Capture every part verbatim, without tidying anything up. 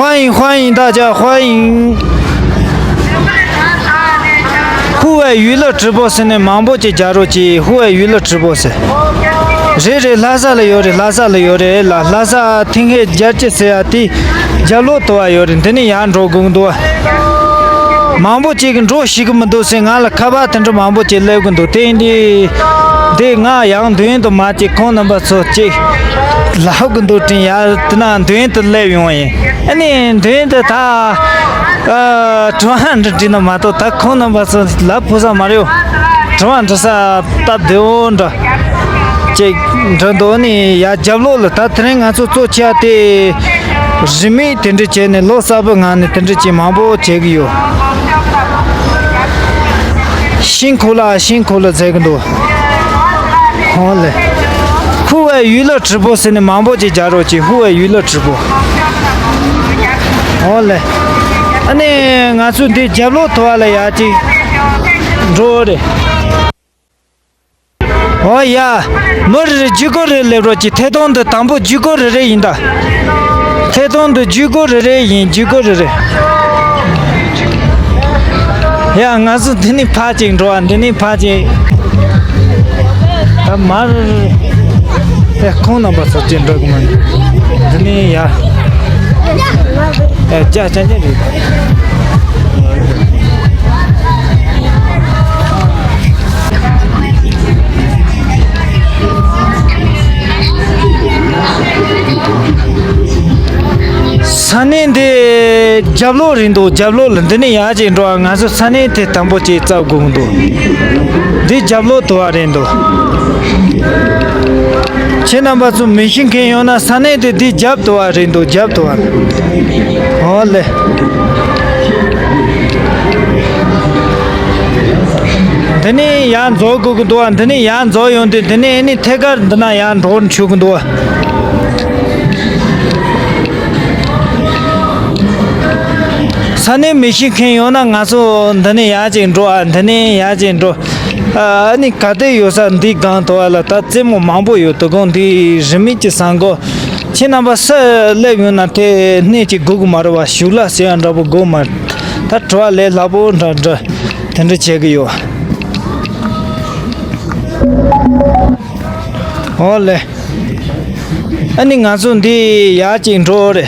欢迎欢迎大家欢迎。户外娱乐直播ཟེར་ནས་མང་པོ་ཅིག་རྒྱག་རོགས་གྱིས། 户外娱乐直播ཟེར། རེད་རེད། ལྷ་ས་ལ་ཡོད་རེད། ལྷ་ས་ལ་ཡོད་རེད་ལ། ལྷ་ས་ཐིང་ཧེ་རྒྱལ་སྤྱི་ཟེར་ཡ་དེ་རྒྱབ་ལོགས་དུ་བ་ཡོད་རེད། འདི་ནས་ཡར་འགྲོ་དགོས་འདུག་མང་པོ་ཅིག་གིས་འགྲོ་ཤེས་ཀྱི་མི་འདུག་ཟེར། ང་ལ་ཁ་པར་དེ་འདྲ་མང་པོ་ཅིག་སླེབས་ཀྱི་འདུག་དེ་འདི་འདི་ང་ཡང་མདུན་དུ་མ་ཅིག་ཁོང་རྣམ་པ་ཚོ་ཅིག་ལབ་ཀྱི་འདུག་དྲན་ཡ། དེ་ན་མདུན་དུ་སླེབས་ཡོང་བ་ཡིན། ཨ་ནི་མདུན་དུ་ད་ཨ་དྲི་བ་འདྲི་འདྲི་ན་མ་གཏོགས། ད་ཁོང་རྣམ་པ་ཚོ་ལབ་ཕོད་ས་མ་རེད། དྲི་བ་འདྲི་ས་སྟབས་བདེ་བོ་འདྲ་ཅིག་འདྲི་འདུག་ནི་ཡ། རྒྱབ་ལོགས་ལ་ད་དེ་རིང་ང་ཚོ་གཙོ་ཆེ་བ་དེ་རིན་མེད་དེ་འདྲ་བྱས་ནས་ལོ་གསར་པའི་ངང་ནས་དེ་འདྲ་ཅིག་མང་པོ་བྱེད་ཀྱི་ཡོད། 辛苦了，辛苦了 ཟེར་གྱི་འདུག་ཧོ་ལེ། 户外娱乐直播ཟེར་ནས་མང་པོ་ཅིག་རྒྱག་རོགས་གྱིས། 户外娱乐直播ཧོ་ལེ། ཨ་ནི་ང་ཚོ་འདི་རྒྱབ་ལོགས་དུ་བ་ལ་ཡ་ཅིག་འགྲོ་རེད། ཨོ་ཡ། མི་རེ་རེ་ཇུས་འགོད་རེ་སླེབས་རོགས་གྱིས། ཐད་གཏོང་འདི་དང་པོ་ཇུས་འགོད་རེ་རེ་ཡིན་ད། ཐད་གཏོང་འདི་ཇུས་འགོད་རེ་རེ་ཡིན། ཇུས་འགོད་རེ་རེ། ཡ་ང་ཚོ་འདི་ནས་ཕར་ཅིག་འགྲོ་བ། འདི་ནས་ཕར་ཅིག་ད་མར་ཨེ་ཁོང་རྣམ་པ་ཚོ་ཅིག་འགྲོ་གི་མ་རེད། འདི་ནས་ཡ་ཨེ་ཅ་ཅ་ཅ་རེད། ས་གནས་འདི་རྒྱབ་ལོགས་རེད་འདུག་རྒྱབ་ལོགས་ལ། འདི་ནས་ཡར་ཅིག་འགྲོ་བ། ང་ཚོ་ས་གནས་དེ་དང་པོ་ཅིག་བཙལ་དགོས་འདུག་འདི་རྒྱབ་ལོགས་དུ་བ་རེད་འདུག་ཁྱེད་རྣམ་པ་ཚོ་མི་ཤེས་མཁན་ཡོད་ན་ས་གནས་དེ་འདི་རྒྱབ་དུ་བ་རེད་འདུག་རྒྱབ་དུ་བ། ཨོ་ལེ། འདི་ནས་ཡར་འཛེག་དགོས་ཀྱི་འདུག་བ། འདི་ནས་ཡར་འཛེག་ཡོང་དུས་འདི་ནས་ཨ་ནི་ཐད་ཀར་འདི་ན་ཡར་འགྲོ་ཆོག་གི་འདུག་བ། ས་གནས་མི་ཤེས་མཁན་ཡོད་ན་ང་ཚོ་འདི་ནས་ཡར་ཅིག་འགྲོ་ཨ། འདི་ནས་ཡར་ཅིག་འགྲོ་ཨ། ཨ་ནི་ག་དེ་ཡོད་ས་འདི་སྒང་དུ་བ་ལ་ད་རྩེད་མོ་མང་པོ་ཡོད། དོ་དགོང་འདི་རིན་མེད་ཀྱི་ཟ་གོ། ཁྱེད་རྣམ་པ་སུ་སླེབས་ཡོང་ན་དེ་སྣེ་གཅིག་དགོས་ཀྱི་མ་རེད་བ། ཞུགས་ལ་ཟེར་ཡ་འདྲ་པོ་དགོས་མ་རེད། ད་དྲི་བ་ལས་སླ་པོ་འདྲ་འདྲ་དེ་འདྲ་བྱེད་ཀྱི་ཡོད། ཨོ་ལེ། ཨ་ནི་ང་ཚོ་འདི་ཡར་ཅིག་འགྲོ་རེད།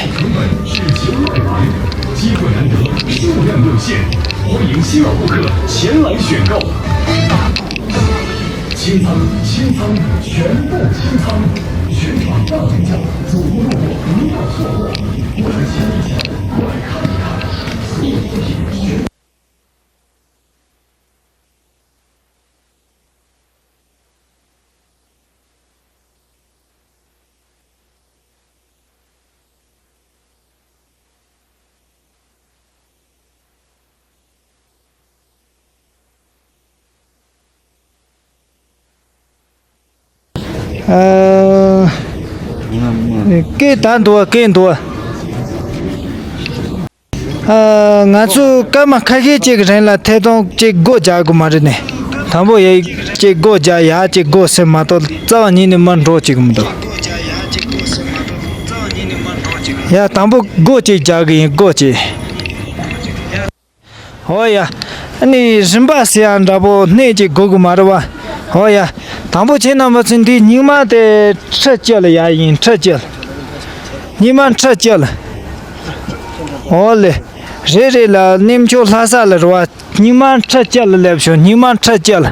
ཨ། སྐད་ད་འདུག་བ། སྐད་འདུག་བ། ཨ། ང་ཚོས་སྐར་མ་ཁ་ཤས་ཅིག་གི་རིང་ལ་ཐད་གཏོང་ཅིག་སྒོ་རྒྱག་དགོས་མ་རེད་ནས། དང་པོ་ཡ་ཅིག་སྒོ་རྒྱག་ཡ་ཅིག་སྒོ་ཟེར་མ་གཏོགས་རྩ་བ་ཉིད་ནས་མར་འགྲོ་ཅིག་མི་འདུག་ཡ་དང་པོ་སྒོ་ཅིག་རྒྱག་གི་ཡིན། སྒོ་ཅིག་ཧོ་ཡ། ཨ་ནི་རིམ་པ་ཟེར་ཡ་འདྲ་པོ་སྣེ་གཅིག་དགོས་ཀྱི་མ་རེད་བ། ཧོ་ཡ། དང་པོ་ཁྱེད་རྣམ་པ་ཚོས་འདི་སྙིགས་མ་དེ་ཁྲི་བཅུ་ལ་ཡ་ཡིན། ཁྲི་བཅུ་ལ། སྙིགས་མ་ཁྲི་བཅུ་ལ། ཧོ་ལེ། རེད་རེད་ལ། གནས་མཆོག་ལྷ་ས་ལ་རེད་བ། སྙིགས་མ་ཁྲི་བཅུ་ལ་སླེབས་བྱུང་། སྙིགས་མ་ཁྲི་བཅུ་ལ།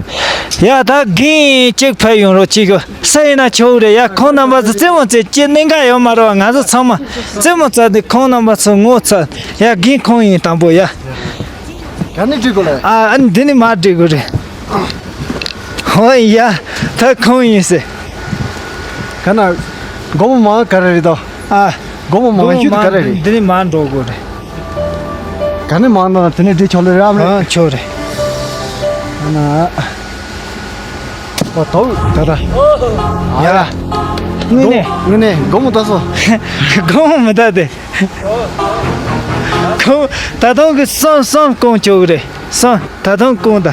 ཡ་ད་རྒན་གཅིག་ཕེབས་ཡོང་རོགས་གྱིས། སུ་ཡིན་ན་ཆོག་རེད་ཡ། ཁོང་རྣམ་པ་ཚོ་རྩེད་མོ་རྩེ་ཅི་གནད་འགག་ཡོད་མ་རེད་བ། ང་ཚོ་ཚང་མ་རྩེད་མོ་རྩེ་དུས་ཁོང་རྣམ་པ་ཚོ་ངོ་ཚ། ཡ་རྒན་ཁོང་ཡིན། དང་པོ་ཡ། ག་ནས་འགྲིག་གོ་ལེ། ཨ། ཨ་ནི་འདི་ནས་མར་འགྲིག་གོ་རེད། ཧོ་ཡ། ད་ཁོང་ཡིན་ཟེར། ག་ན། སྒོར་མོ་མང་ག་རེ་རེད་དོ། ཨ། སྒོར་མོ་མང་ཤོས་དེ་ག་རེ་རེད། འདི་ནས་མར་འགྲོ་དགོས་རེད། ག་ནས་མང་ན་དེ་ནས་འགྲིག་ཆོག་ལེ་རམ་རེད། ཨ། ཆོག་རེད། ཨ་ན། ཨོ་དོ། ད་ད། ཡ། དངོས་གནས། དངོས་གནས་སྒོར་མོ་ད་སོ། སྒོར་མོ་མི་ད་དེ། ཁོ་ད་དུང་གི་སོང་སོང་སྐོང་ཆོག་གི་རེད། སོང་ད་དུང་སྐོང་ད།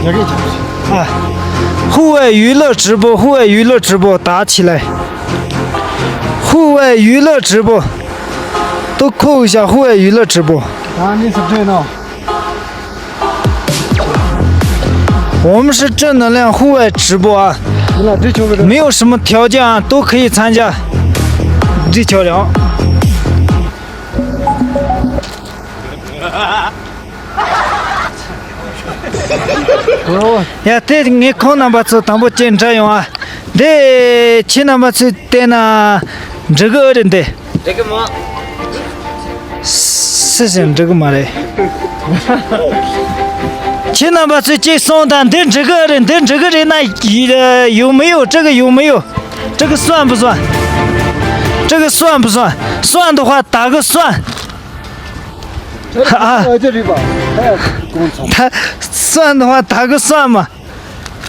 ཡ་གི་ཆོག་གི། ཨ། 户外娱乐直播，户外娱乐直播打起来。户外娱乐直播，都扣一下户外娱乐直播。 ད་ནི་སུ་བྲོས་ནོ། 我们是正能量户外直播啊， ཡིན་ལ་འདི་ཆོག་གི་རེད། 没有什么条件啊，都可以参加。 འདི་ཆོག་རེད། ཡ་དེ་ངས་ཁོང་རྣམ་པ་ཚོ་དང་པོ་ཅིག་འདྲི་ཡོང་ཨ། འདི་ཁྱེད་རྣམ་པ་ཚོས་བལྟས་ན་འགྲིག་གི་ཨེ་རེད་འདི། འགྲིག་གི་མོ། སུ་ཞིག་འགྲིག་གི་མ་རེད། ཁྱེད་རྣམ་པ་ཚོས་ཅིག་གསུངས་དང་འདི་འགྲིག་གི་ཨེ་རེད། འདི་འགྲིག་གི་རེད་ན་ཡོད་མི་ཡོད། འགྲིག་གི་ཡོད་མི་ཡོད། འགྲིག་གི་སོང་བུ་སོང་། འགྲིག་གི་སོང་བུ་སོང་། སོང་འདུག་ཧ་ད་གི་སོང་། ཨ། ཨ་ཅི་རེད་པ། ཨ་གོང་ཚང་། ད་སོང་འདུག་ཧ་ད་གི་སོང་མ།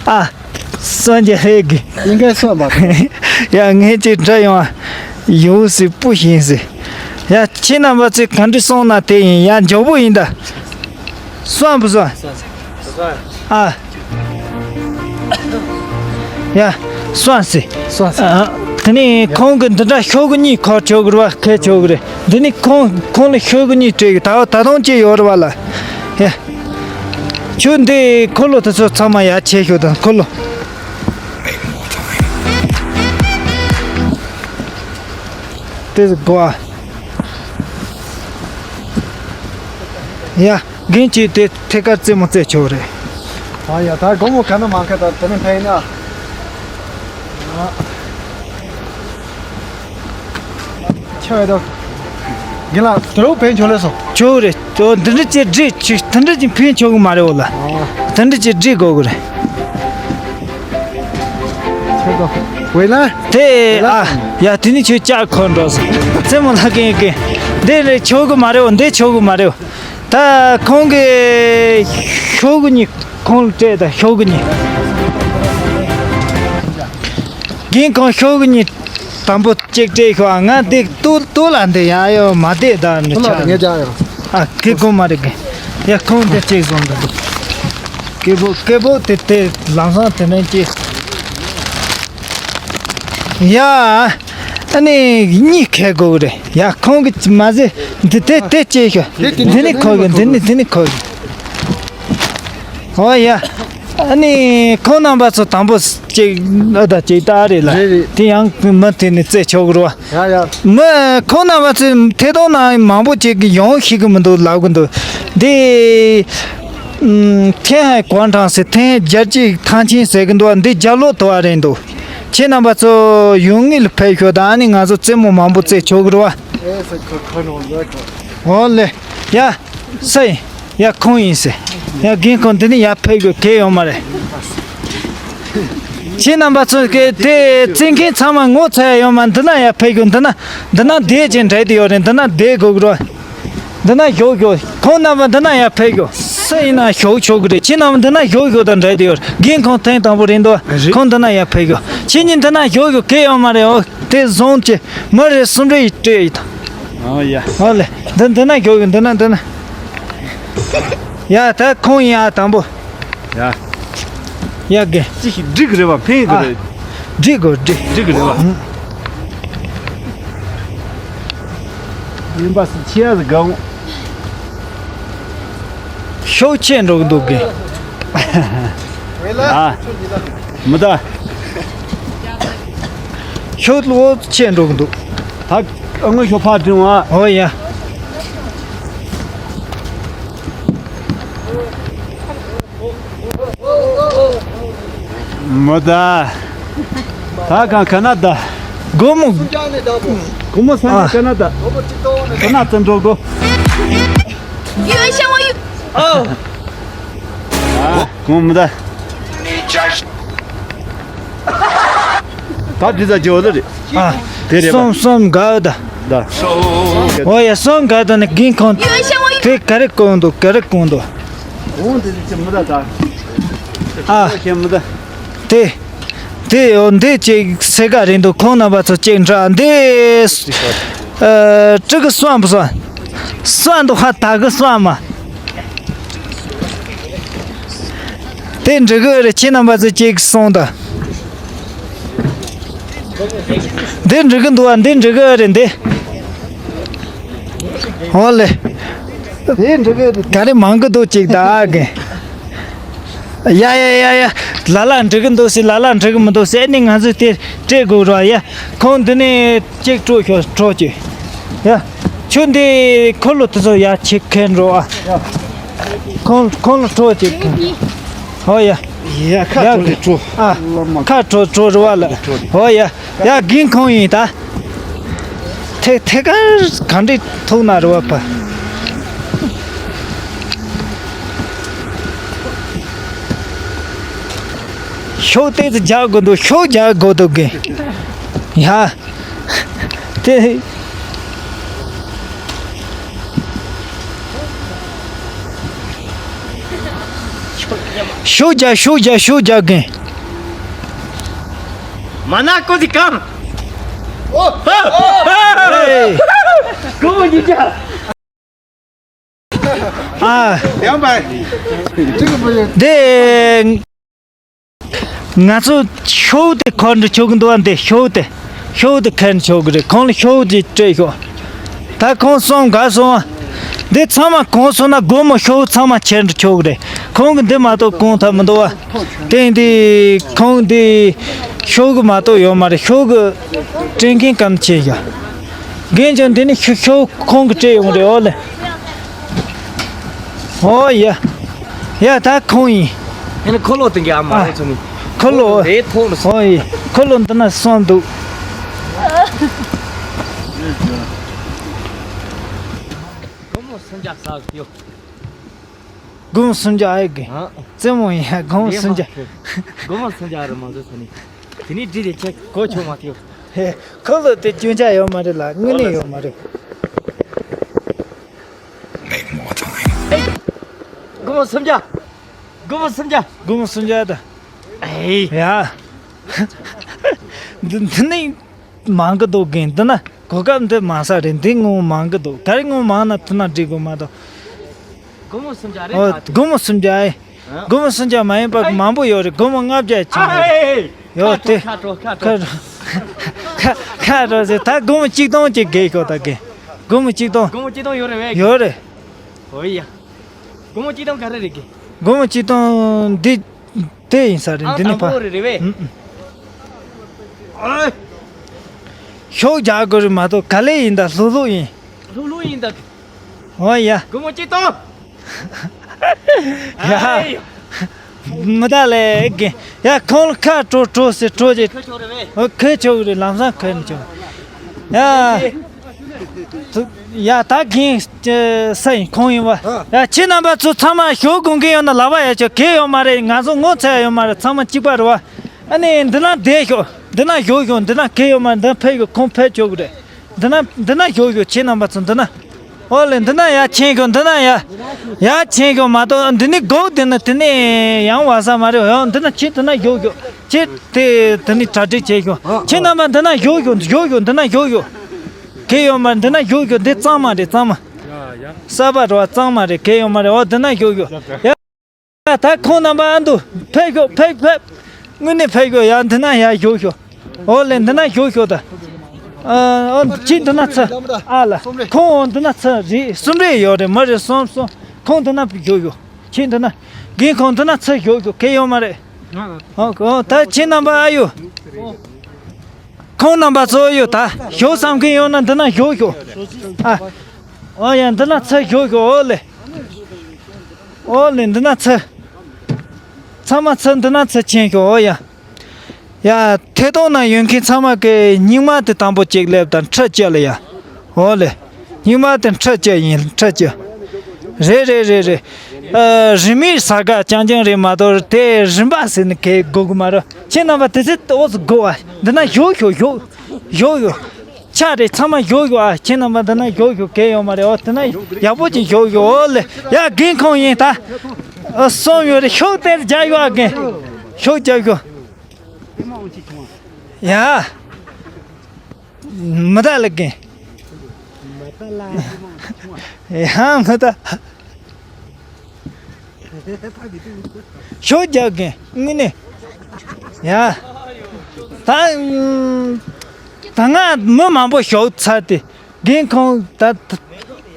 ཨ། སོང་རྒྱ་ཧེ་གི། ཡིན་ག་སོང་བ། ཡ་ངས་ཅིག་འདྲི་ཡོང་ཨ། ཡོད་སྲིད་པུ་ཡིན་སྲིད། ཡ་ཁྱེད་རྣམ་པ་ཚོས་ག་འདྲ་སོང་ན་དེ་ཡིན། ཡ་མགྱོགས་པོ་ཡིན་ད། སོང་བུ་སོང་། ཨ། ཡ། སོང་སི། སོང་སི། ཨ། དེ་ནས་ཁོང་གི་འདི་འདྲ་ཤོག་གུ་གཉིས་ཁོ་ཆོག་གི་རེད་བ། ཁེ་ཆོག་གི་རེད། འདི་ནི་ཁོང་ཁོང་ལ་ཤོག་གུ་གཉིས་སྤྲད་གི། ད་ད་དུང་ཅི་ཡོད་རེད་བ་ལ། ཡ། ཁྱོད་འདི་འཁོར་ལོ་དེ་ཚོ་ཚང་མ་ཡ་ཆེ་ཤོག་དང་འཁོར་ལོ། དེ་གོ་ཨ། ཡ། རྒན་གྱིས་དེ་ཐད་ཀར་རྩེད་མོ་རྩེ་ཆོག་རེད། ཨ་ཡ་ད་དགོང་མོ་ག་ན་མ་ཁ་ད་དེ་ནས་ཕན་ན། ཆོག་ཡ་ད། རྒན་ལགས་དེ་རུ་ཕན་ཆོག་ལེ་སོང་། ཆོག་རེད། ཨོ་འདི་འདྲ་ཅིག་སྒྲིག་ཆུ་དེ་འདྲ་ཅིག་ཕན་ཆོག་གི་མ་རེད་འོ་ལ། ཨོ། དེ་འདྲ་ཅིག་སྒྲིག་དགོས་གི་རེད། ཆོག་གོ། ཝེ་ལ། དེ་ཨ་ཡ་དེ་ནི་ཁྱོད་ལྕགས་འཁོར་འགྲོ་སོང་། རྩེད་མོ་ལྷ་ཀེང་ཀེང་། འདི་རེད་ཆོག་གི་མ་རེད་འོ། འདི་ཆོག་གི་མ་རེད་འོ། ད་ཁོང་གིས་ཤོག་གུ་གཉིས་ཁོང་ལ་སྤྲད། ད་ཤོག་གུ་གཉིས། རྒན་ཁོང་ཤོག་གུ་གཉིས་དང་པོ་གཅིག་སྤྲད་ཤོག་ང་འདི་ལྟོ་ལྟོ་ལ་འདི་ཡ་ཡོ་མ་བསྡད་ད་འདི་ཁོ་ལ་ཆ་ངས་རྒྱག་ཡོང་། ཨ་ཁི་ཁོང་མ་རེད་གི། ཡ་ཁོང་འདི་གཅིག་བཟུང་འདི་འདུག་སྐེ་བོ་སྐེ་བོ་དེ་དེ་ལམ་སང་དེ་ནས་ཀྱི། ཡ། ཨ་ནི་གཉིས་ཁེ་དགོས་རེད། ཡ་ཁོང་གི་མ་ཟེ། འདི་དེ་དེ་ཅེས་ཤོ། འདི་ནི་ཁོ་གི། འདི་ནི་འདི་ནི་ཁོ་གི། ཨོ་ཡ། ཨ་ནི་ཁོང་རྣམ་པ་ཚོ་དང་པོ་ཅིག་ཨ་ད་ཅིག་ལྟ་རེད་ལ། རེད་རེད། དེ་ཡང་མི་དེ་ནི་རྩེ་ཆོག་གི་རོ། ཡ་ཡ། མི་ཁོང་རྣམ་པ་ཚོ་ཐད་གཏོང་ནང་མང་པོ་ཅིག་གི་ཡོང་ཤེས་གི་མི་འདུག་ལབ་གི་འདུག་འདི། ཨུམ། ཐེན་ཧའེ་ཀོང་ཀྲང་ཟེར། ཐེན་རྒྱལ་གཅེས་ཐང་ཆེན་ཟེར་གི་འདུག་འདི་རྒྱབ་ལོགས་དུ་བ་རེད་འདུག་ཁྱེད་རྣམ་པ་ཚོ་ཡོང་ངེས་ལ་ཕེབས་ཤོག་དང་། ཨ་ནི་ང་ཚོ་རྩེད་མོ་མང་པོ་རྩེ་ཆོག་གི་རེད་བ། ཨོ་ལེ། ཡ། སུ་ཡིན། ཡ་ཁོང་ཡིན་ཟེར། ཡ་རྒན་ཁོང་འདི་ནི་ཡ་ཕེབས་དགོས་གལ་ཡོད་མ་རེད། ཁྱེད་རྣམ་པ་ཚོ་གི་དེ་རྩེད་མཁན་ཚང་མ་ངོ་ཚ་ཡ་ཡོད་མ། འདི་ན་ཡ་ཕེབས་དགོས། འདི་ན་འདི་ན་བསྡད་ཅིང་འདྲ་དེ་ཡོད་རེད། འདི་ན་བསྡད་དགོས་གི་རེད། འདི་ན་ཞོག་ཞོག་ཁོང་རྣམ་པ་འདི་ན་ཡར་ཕེབས་ཞོག་སུ་ཡིན་ན་ཞོག་ཆོག་གི་རེད། ཁྱེད་རྣམ་པ་འདི་ན་ཞོག་ཞོག་དང་འདྲ་དེ་ཡོད། རྒན་ཁོང་ཐེངས་དང་པོ་རེད་འདུག་རེད། ཁོང་འདི་ན་ཡར་ཕེབས་ཞོག་ཁྱེད་གཉིས་འདི་ན་ཞོག་ཞོག་གལ་ཡོད་མ་རེད། འོ་དེ་བཟུང་ཅི་མི་རེ་གསུམ་རེ་ཡི་སྤྲད་ཡི་དང་། ཨོ་ཡ། ཨོ་ལེ། འདི་འདི་ན་ཞོག་ཞོག་འདི་ན་འདི་ན། ཡ་ད་ཁོང་ཡིན་ཨ་དང་པོ། ཡ། ཡ་གི། ཅི་ཞིག་འགྲིག་རེད་བ། ཕན་གི་རེད། འགྲིག་གོ་འགྲིག་འགྲིག་གི་རེད་བ། ཡིན་པ་སི་ཆི་ཡ་ཟི་གང་ཤོག་ཆེ་འགྲོ་གི་འདུག་གི། ཨ། མི་ད། ཤོག་ལོ་ཆེ་འགྲོ་གི་འདུག་ད་ཨ་ངོ་ཤོག་ཕ་དྲིན་བ། ཨོ་ཡ། མོ་ད། ད་གང་ཁ་ན་ད། སྒོར་མོ། སྒོར་མོ་སང་ཨ། ཁ་ན་ད། ཁ་ན་བཙན་འགྲོ་གོ། ཡོད་ཤ་བ་ཡོད། ཨ། ཨ། གོང་མོ་ད། ད་འདི་ད་ཇོ་ལ་རེད། ཨ། དེ་རེད་པ། སོམ་སོམ་ག་ད། ད། ཨོ་ཡ་སོམ་ག་ད་ནི་རྒན་ཁོང་། དེ་ག་རེ་གོང་འདུག་ག་རེ་གོང་འདུག་འོང་དེ་ཅི་མི་ད་ད། ཨ། ཁྱེད་མི་ད། དེ། དེ་ཨོ་འདི་ཅིག་སེ་ག་རེད་འདུག་ཁོང་རྣམ་པ་ཚོ་ཅིག་འདྲ་འདི། ཨ། ཀྲི་གི་སོམ་སོམ། སོམ་འདུག་ཧ་ད་གི་སོམ་མ། དེ་འགྲིག་གི་རེད། ཁྱེད་རྣམ་པ་ཚོ་གཅིག་གསུངས་དང་། འདི་འགྲིག་གི་འདུག་ཨ། འདི་འགྲིག་གི་རེད་འདི། འོ་ལེ། དེ་འགྲིག་གི་རེད། ག་རེ་མང་གི་འདུག་ཅིག་ད་ཨ་གི། ཡ་ཡ་ཡ་ཡ། ལ་ལ་འགྲིག་གི་འདུག་ཟེར། ལ་ལ་འགྲིག་གི་མི་འདུག་ཟེར། ཨ་ནི་ང་ཚོས་དེ་སྤྲད་དགོས་ར། ཡ། ཁོང་འདི་ནས་ཅིག་སྤྲོ་ཤོག་སྤྲོ་ཅིག། ཡ། ཁྱོད་འདི་འཁོར་ལོ་དེ་ཚོ་ཡ་ཆེ་ཁན་འགྲོ་ཨ། ཁོང་ཁོང་ལ་སྤྲོ་ཅིག། ཨོ་ཡ། ཡ་ཁ་ཡ་སྤྲོ་ལེ་སྤྲོ། ཨ། ཁ་སྤྲོ་སྤྲོ་རུ་བ་ལ། ཨོ་ཡ། ཡ་རྒན་ཁོང་ཡིན་ད། ཐད་ཐད་ཀར་ག་འདྲས་ཐུག་ན་རུ་བ་པ། ཤོག་ཏེ་ཙི་རྒྱག་དགོས་འདུག་ཤོག་རྒྱག་དགོས་འདུག་གི། ཡ། དེ། ཤོག་རྒྱག་ཤོག་རྒྱག་ཤོག་རྒྱག་གི། མ་ན་ཀོ་ཟི་ཀམ། ཨོ། ཧེ། ཀོ་མོ་ཉི་ཅ། ཨ། ཡང་པ། དེ། ང་ཚོ་ཤོག་དེ་ཁོ་འདྲ་ཆོག་གི་འདུག་ཨ། འདི་ཤོག་དེ། ཤོག་དེ་ཁེན་ཆོག་གི་རེད། ཁོང་ལ་ཤོག་དེ་སྤྲད་ཤོག་ད་ཁོང་སོང་ག་སོང་། འདི་ཚང་མ་གོང་སོང་ན་སྒོར་མོ་ཤོག་ཚང་མ་ཁྱེར་འདྲ་ཆོག་གི་རེད། ཁོང་གི་འདི་མ་གཏོགས་གོང་ཐབས་མི་འདུག་ཨ། དེ་འདི་ཁོང་འདི་ཤོག་གི་མ་གཏོགས་ཡོད་མ་རེད། ཤོག་གི་སྤྲད་མཁན་གམ་ཆེ་ཡ། རྒན་ཅང་འདི་ནི་ཤོག་ཤོག་ཁོང་གི་སྤྲད་ཡོང་རེད། ཨོ་ལེ། ཨོ་ཡ། ཡ་ད་ཁོང་ཡིན། ཨེ་ནི་འཁོར་ལོ་དེ་ག་ཨ་མ་རེད་ཚོ་ནི། འཁོར་ལོ། དེ་ཐོག་ལ་སོང་། ཨོ་ཡ། འཁོར་ལོ་འདི་ན་སོང་འདུག་སྒོར་མོ་སུམ་བརྒྱ་ཟ་གི་ཡོད། སྒོར་མོ་སུམ་བརྒྱ་ཨེ་གི། ཨ། རྩེད་མོ་ཡིན་ཡ། སྒོར་མོ་སུམ་བརྒྱ། སྒོར་མོ་སུམ་བརྒྱ་རེད་མ་བཟོ་ཚོ་ནི། དེ་ནི་འདྲི་དེ་ཆེ་གོ་ཆོད་མ་ཐེའོ། ཧེ། འཁོར་ལོ་དེ་སྐྱོན་ཆ་ཡོད་མ་རེད་ལ། དངོས་གནས་ཡོད་མ་རེད། སྒོར་མོ་སུམ་བརྒྱ། སྒོར་མོ་སུམ་བརྒྱ། སྒོར་མོ་སུམ་བརྒྱ་ད། ཨེ། ཡ། འདི་འདི་ནི་མང་གི་འདུག་རྒན། འདི་ན་གོ་སྐབས་འདི་མང་ས་རེད། འདི་དངུལ་མང་གི་འདུག་ག་རེ་དངུལ་མང་ན་དེ་ན་འགྲིག་གི་མ་གཏོགས། སྒོར་མོ་སུམ་བརྒྱ་རེད། ཨོ། ད་དེ་སྒོར་མོ་སུམ་བརྒྱ་ཨེ། ཨ། སྒོར་མོ་སུམ་བརྒྱ་མ་ཡིན་པ་ཨེ། མང་པོ་ཡོད་རེད། སྒོར་མོ་ལྔ་བརྒྱ་ཅན་ཡོད་རེད། ཨེ། ཡོད་དེ། ཁ་དྲོ་ཁ་དྲོ་ཁ་དྲོ། ཁ་ཁ་དྲོ་ཟེར། ད་སྒོར་མོ་གཅིག་སྟོང་ཅིག་རྒྱག་ཤོག་ད་རྒན། སྒོར་མོ་གཅིག་སྟོང་། སྒོར་མོ་གཅིག་སྟོང་ཡོད་རེད་པས། ཡོད་རེད། ཨོ་ཡ། སྒོར་མོ་གཅིག་སྟོང་ག་རེ་རེད་རྒན། སྒོར་མོ་གཅིག་སྟོང་འདི་དེ་ཡིན་ས་རེད། ཨང་འདི་ནི་དང་པོ་ཕ། རེད་རེད་པས། ཨུམ་ཨུམ། ཨོ། ཤོག་རྒྱག་དགོས་རེད་མ་གཏོགས་ག་ལེ་ཡིན་ད། ལྷུག་ལྷུག་ཡིན། ལྷུག་ལྷུག་ཡིན་ད། ཨོ་ཡ། སྒོར་མོ་གཅིག་སྟོང་། ཡ། ཨེ། མི་ད་ལེ་གི། ཡ་ཁོང་ལ་ཁ་དྲོ་དྲོ་ཟེར་དྲོ་རྗེ། ཁོས་ཆོག་རེད་པས། ཨོ་ཁོས་ཆོག་རེད། ལམ་སང་ཁོས་ནི་ཆོག་ཡ། ཐུ། ཡ་ད་གིན་ས་ཡིན་ཁོང་ཡིན་པ། ཡ་ཁྱེད་རྣམ་པ་ཚོ་ཚང་མ་ཤོག་དགོས་མཁན་ཡོད་ན་ལག་པ་ཡར་ཆོག་གས་ཡོད་མ་རེད། ང་ཚོ་ངོ་ཚ་ཡ་ཡོད་མ་རེད། ཚང་མ་གཅིག་པ་རེད་པ། ཨ་ནི་འདི་ན་བསྡད་ཤོག་འདི་ན་བཞུགས་ཤོག་འདི་ན་གས་ཡོད་མ་རེད། འདི་ཕེབས་ཤོག་ཁོང་ཕེབས་ཆོག་གི་རེད། འདི་ན་འདི་ན་བཞུགས་ཤོག་ཁྱེད་རྣམ་པ་ཚོ་འདི་ན། ཨོ་ལེ་འདི་ན་ཡར་ཕྱིན་ཤོག་འདི་ན་ཡར་ཡར་ཕྱིན་ཤོག་མ་གཏོགས་འདི་ནི་སྒོ་འདི་ན་དེ་ནས་ཡང་བ་ས་མ་རེད། ཡང་འདི་ན་ཁྱེད་འདི་ན་བཞུགས་ཤོག་ཁྱེད་དེ་དེ་ནི་གྲ་སྒྲིག་བྱེད་ཤོག་ཁྱེད་རྣམ་པ་འདི་ན་བཞུགས་ཤོག་བཞུགས་ཤོག་འདི་ན་བཞུགས་ཤོག་གས་ཡོད་མ་རེད། འདི་ན་བཞུགས་ཤོག་འདི་གཙང་མ་རེད། གཙང་མ། གསར་པ་རེད་པ། གཙང་མ་རེད། གས་ཡོད་མ་རེད། ཨོ་འདི་ན་བཞུགས་ཤོག་ཡ། ད་ཁོང་རྣམ་པ་ཨ་འདུག་ཕེབས་ཤོག་ཕེབས་ཕེབས། དངོས་གནས་ཕེབས་ཤོག་ཡ་འདི་ན་ཡར་བཞུགས་ཤོག་ཨོ་ལེ་འདི་ན་བཞུགས་ཤོག་ད། ཨ་ཨོ་ཅི་འདི་ན་ཚ་ཨ་ལ། ཁོང་འོ་འདི་ན་ཚ་རེད། གསུམ་རེ་ཡོད་རེད། མ་རེད་གསུམ་གསུམ། ཁོང་འདི་ན་བཞུགས་ཤོག་ཁྱེད་འདི་ན། རྒན་ཁོང་འདི་ན་ཚ་བཞུགས་ཤོག་གས་ཡོད་མ་རེད། ཨོ་ཨོ་ད་ཁྱེད་རྣམ་པ་ཨ་ཡོ། ཁོང་རྣམ་པ་ཚོ་ཨ་ཡོ་ད་བཞུགས་བསམ་མཁན་ཡོད་ན་འདི་ན་བཞུགས་ཤོག་ཨ། ཨོ་ཡ་འདི་ན་ཚ་བཞུགས་ཤོག་ཨོ་ལེ། ཨོ་ལེ་འདི་ན་ཚ། ཚང་མ་ཚ་འདི་ན་ཚ་ཕྱིན་ཤོག་ཨོ་ཡ། ཡ་ཐད་གཏོང་ན་ཡོད་མཁན་ཚང་མ་གི་སྙིང་མ་དེ་དང་པོ་གཅིག་སླེབས་དང་ཁྲི་བཅད་ལ་ཡ། ཨོ་ལེ། སྙིང་མ་དེ་ཁྲི་བཅད་ཡིན། ཁྲི་བཅད། རེད་རེད་རེད་རེད། ཨ་རིན་མེད་ས་ག་རྐྱང་རྐྱང་རེད་མ་གཏོགས་དེ་རིན་པ་ཟེར་ནི་གས་དགོས་གི་མ་རེད། ཁྱེད་རྣམ་པ་དེ་ཚེ་ཨོ་ཙི་དགོས་བ། འདི་ན་བཞུགས་ཤོག་བཞུགས། བཞུགས་ཡོད། ཆ་རེད། ཚང་མ་བཞུགས་ཡོད་ཨ། ཁྱེད་རྣམ་པ་འདི་ན་བཞུགས་ཡོད་གས་ཡོད་མ་རེད། ཨོ་དེ་ན་ཡག་པོ་ཅིག་བཞུགས་ཡོད། ཨོ་ལེ། ཡ་རྒན་ཁོང་ཡིན་ད། ཨ་སོང་ཡོད་རེད། ཤོག་དེར་རྒྱག་ཡོད་ཨ་རྒན། ཤོག་རྒྱག་ཡོད། ཡ། མི་ད་ལ་རྒན། ཡ་མི་ད། ཤོག་རྒྱག་གི་དངོས་གནས། ཡ། ད་ད་ང་མི་མང་པོ་ཞོག་ཚར་ཏེ་རྒན་ཁོང་ད་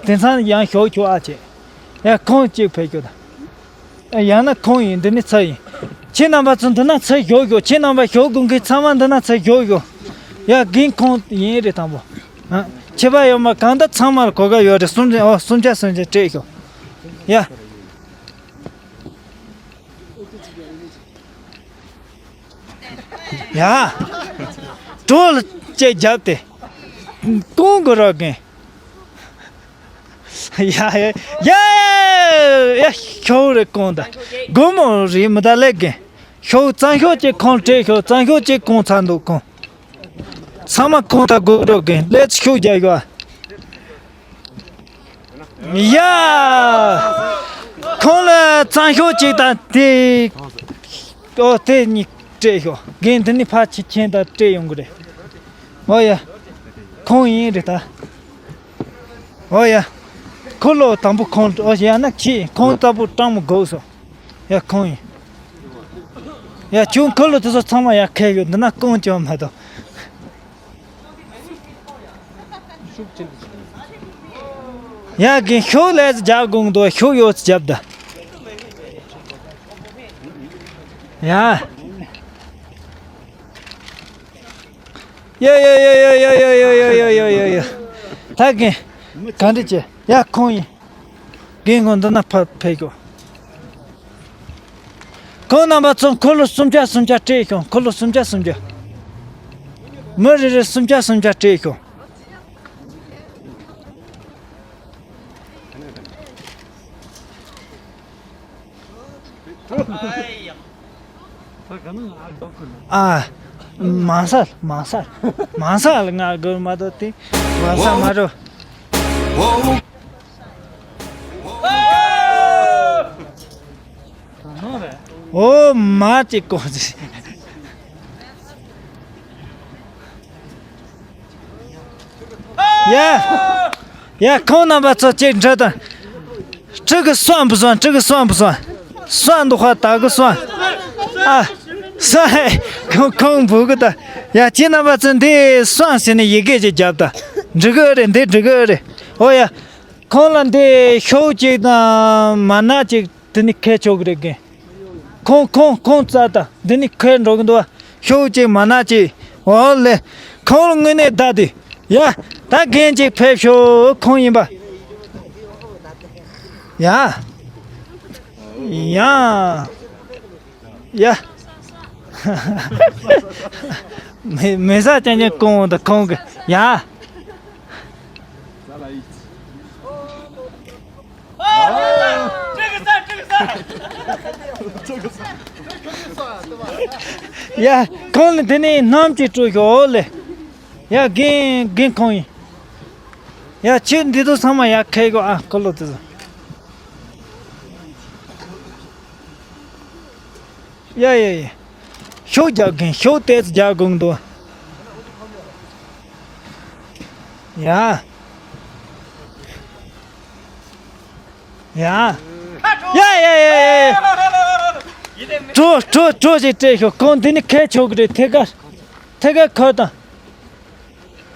དེང་སང་ཡང་ཞོག་ཆོག་ཨ་ཅེ། ཡ་ཁོང་གཅིག་ཕེབས་ཤོག་ད། ཡང་ན་ཁོང་ཡིན། འདི་ནི་ཚ་ཡིན། ཁྱེད་རྣམ་པ་ཚོ་འདི་ན་ཚ་ཞོག་ཞོག་ཁྱེད་རྣམ་པ་ཞོག་དགོས་མཁན་ཚང་མ་འདི་ན་ཚ་ཞོག་ཞོག་ཡ་རྒན་ཁོང་ཡིན་རེད་དང་པོ། ཨ། ཁྱད་པར་ཡོད་མ་གང་ལྟར་ཚང་མར་གོ་སྐབས་ཡོད་རེད། སུམ་ཆ་ཨོ་སུམ་ཆ་སུམ་ཆ་སྤྲད་ཤོག་ཡ། ཡ། གྲོ་ལ་ཅེ་རྒྱབ་སྟེ། ཀོང་གོ་རོག་གིན། ཡ་ཡ་ཡ་ཡ་ཤོག་རེ་ཀོང་ད། སྒོ་མོ་རེ་མི་ད་ལེགས་གིན། ཤོག་གཙང་ཤོག་ཅེ་ཁོང་སྤྲད་ཤོག་གཙང་ཤོག་ཅེ་ཀོང་ཚ་འདུག་ཀོང་། ཚང་མ་ཁོང་ད་སྒོ་རོག་གིན་ལེ་ཤོག་རྒྱག་ཡོད། ཡ། ཁོང་ལ་གཙང་ཤོག་ཅིག་དང་དེ། ཨོ་དེ་གཉིས་སྤྲད་ཤོག་རྒན་འདི་ནི་ཕ་ཆེ་ཁྱེད་དང་སྤྲད་ཡོང་གི་རེད། ཨོ་ཡ། ཁོང་ཡིན་རེད་ད། ཨོ་ཡ། ཁོ་ལོ་དང་པོ་ཁོང་ཨོ་ཡ་ན་ཁྱེད་ཁོང་ལྟ་བུ་སྤྲང་མོ་དགོས་སོ། ཡ་ཁོང་ཡིན། ཡ་ཁྱོད་ཁོ་ལོ་དེ་ཚོ་ཚང་མ་ཡ་ཁས་ཡོད་འདི་ན་ཀོང་ཅོ་མ་གཏོགས། ཡ་རྒན་ཤོག་ལས་རྒྱག་དགོངས་དོ་ཤོག་ཡོད་རྒྱབ་ད། ཡ། ཡ་ཡ་ཡ། ད་རྒན། ག་འདྲ་བྱེད་ཡ་ཁོང་ཡིན། རྒན་ཁོང་འདི་ན་ཕ་ཕེབས་ཤོག་ཁོང་རྣམ་པ་ཚོ་འཁོར་ལོ་སུམ་བརྒྱ་སུམ་བརྒྱ་སྤྲད་ཤོག་འཁོར་ལོ་སུམ་བརྒྱ་སུམ་བརྒྱ། མི་རེ་རེ་སུམ་བརྒྱ་སུམ་བརྒྱ་སྤྲད་ཤོག་ཨ། མང་ས་མང་ས་མང་ས་ལ་ང་དགོས་མ་གཏོགས་དེ་མང་ས་མ་རོ། ཨོ་མ་ཅིག་གོ་ཅིག་ཡ། ཡ་ཁོང་རྣམ་པ་ཚོ་ཅིག་འདྲི་དང་། ཁྲི་གི་སོང་བུ་སོང་ཁྲི་གི་སོང་བུ་སོང་། སོང་འདུག་ཧ་ད་གི་སོང་། ཨ། སོང་ཧེ། ཁོང་ཁོང་བུ་གི་ད། ཡ་ཁྱེད་རྣམ་པ་ཚོ་འདི་སོང་ཟེར་ནས་ཡི་གེ་ཅིག་རྒྱབ་ད། འགྲིག་གི་རེད་འདི་འགྲིག་གི་རེད། ཨོ་ཡ། ཁོང་ལ་འདི་ཤོག་ཅིག་དང་མ་ན་ཅིག་དེ་ནི་ཁས་ཆོག་གི་རེད་རྒན། ཁོང་ཁོང་ཁོང་རྩ་དང་འདི་ནི་ཁས་འགྲོ་གི་འདུག་བ། ཤོག་ཅིག་མ་ན་ཅིག་འོ་ལེ། ཁོང་ལ་དངོས་གནས་བདའ་དུས། ཡ། ད་རྒན་ཅིག་ཕེབས་ཤོག་ཁོང་ཡིན་པ། ཡ། ཡ། ཡ། མེ་མེ་ས་ཅན་ཅན་ཁོང་དང་ཁོང་གི་ཡ། ཡ། ཁོང་ལ་དེ་ནས་སྣམ་ཅིག་སྤྲོད་ཤོག་ལེ། ཡ་རྒན་རྒན་ཁོང་ཡིན། ཡ་ཁྱོད་འདི་ཚོ་ཚང་མ་ཡ་ཁའི་གོ་ཨ་ཁོ་ལོ་དེ་ཚོ། ཡ་ཡ་ཡ། ཤོག་རྒྱག་མཁན་ཤོག་ཏོག་ཙམ་རྒྱག་དགོས་འདུག་ཡ། ཡ། ཡ་ཡ་ཡ་ཡ་ཡ། གྲོ་གྲོ་གྲོ་ཞིག་སྤྲད་ཤོག་ཁོང་འདི་ནི་ཁའི་ཆོག་གི་རེད་ཐད་ཀར། ཐད་ཀར་ཁོ་དང་།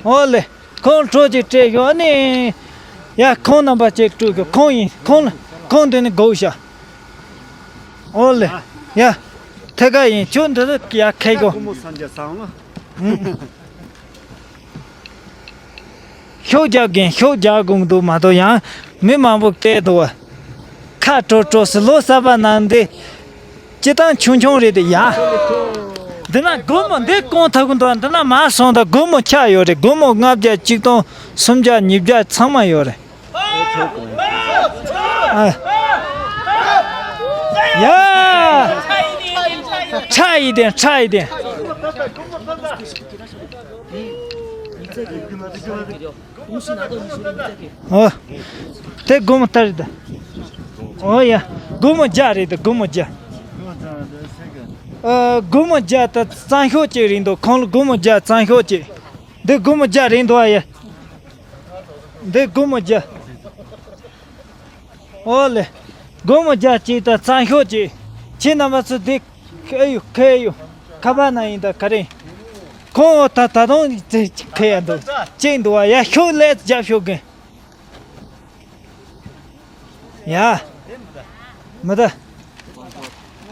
ཨོ་ལེ། ཁོང་གྲོ་ཅིག་སྤྲད་ཤོག་ཨ་ནི། ཡ་ཁོང་རྣམ་པ་ཅིག་སྤྲོད་ཤོག་ཁོང་ཡིན་ཁོང་ལ་ཁོང་འདི་ནི་དགོས་ཤག་ཨོ་ལེ། ཡ། ཐད་ཀ་ཡིན་ཁྱོད་འདི་ལ་ཡ་ཁེ་གོ་ཤོག་རྒྱག་གིན་ཤོག་རྒྱག་དགོངས་འདུག་མ་གཏོགས་ཡང་མི་མང་པོ་བལྟས་འདུག་བ། ཁ་དྲོ་དྲོ་སི་ལོ་གསར་པ་ནང་འདི། སྤྱི་བཏང་ཆུང་ཆུང་རེད་དེ་ཡ། འདི་ན་སྒོར་མོ་འདི་གོང་ཐག་གི་འདུག་འདི་ན་མ་སོང་ད་སྒོར་མོ་ཆག་ཡོད་རེད། སྒོར་མོ་ལྔ་བརྒྱ་གཅིག་སྟོང་སུམ་བརྒྱ་ཉིས་བརྒྱ་ཚང་མ་ཡོད་རེད། ཨ། ཡ། ཁྲ་ཡི་དེ་ཁྲ་ཡི་དེ། ཨོ། དེ་སྒོར་མོ་ལྟར་རེད་ད། ཨོ་ཡ། སྒོར་མོ་བརྒྱ་རེད་ད་སྒོར་མོ་བརྒྱ། ཨ། སྒོར་མོ་བརྒྱ་ད་གཙང་ཤོག་ཅིག་རེད་འདུག་ཁོང་ལ་སྒོར་མོ་བརྒྱ་གཙང་ཤོག་ཅིག་འདི་སྒོར་མོ་བརྒྱ་རེད་འདུག་ཨ་ཡ། འདི་སྒོར་མོ་བརྒྱ། ཨོ་ལེ། སྒོར་མོ་བརྒྱ་ཅིག་ད་གཙང་ཤོག་ཅིག་ཁྱེད་རྣམ་པ་ཚོ་འདི་ཁེ་ཡོ་ཁེ་ཡོ། ཁ་པར་ན་ཡིན་ད་ག་རེ། ཁོང་ད་ད་དུང་ཅིག་ཁེ་ཡ་འདུག་ཅིག་འདུག་བ། ཡ་ཤོག་ལས་རྒྱབ་ཤོག་གི། ཡ། མི་ད།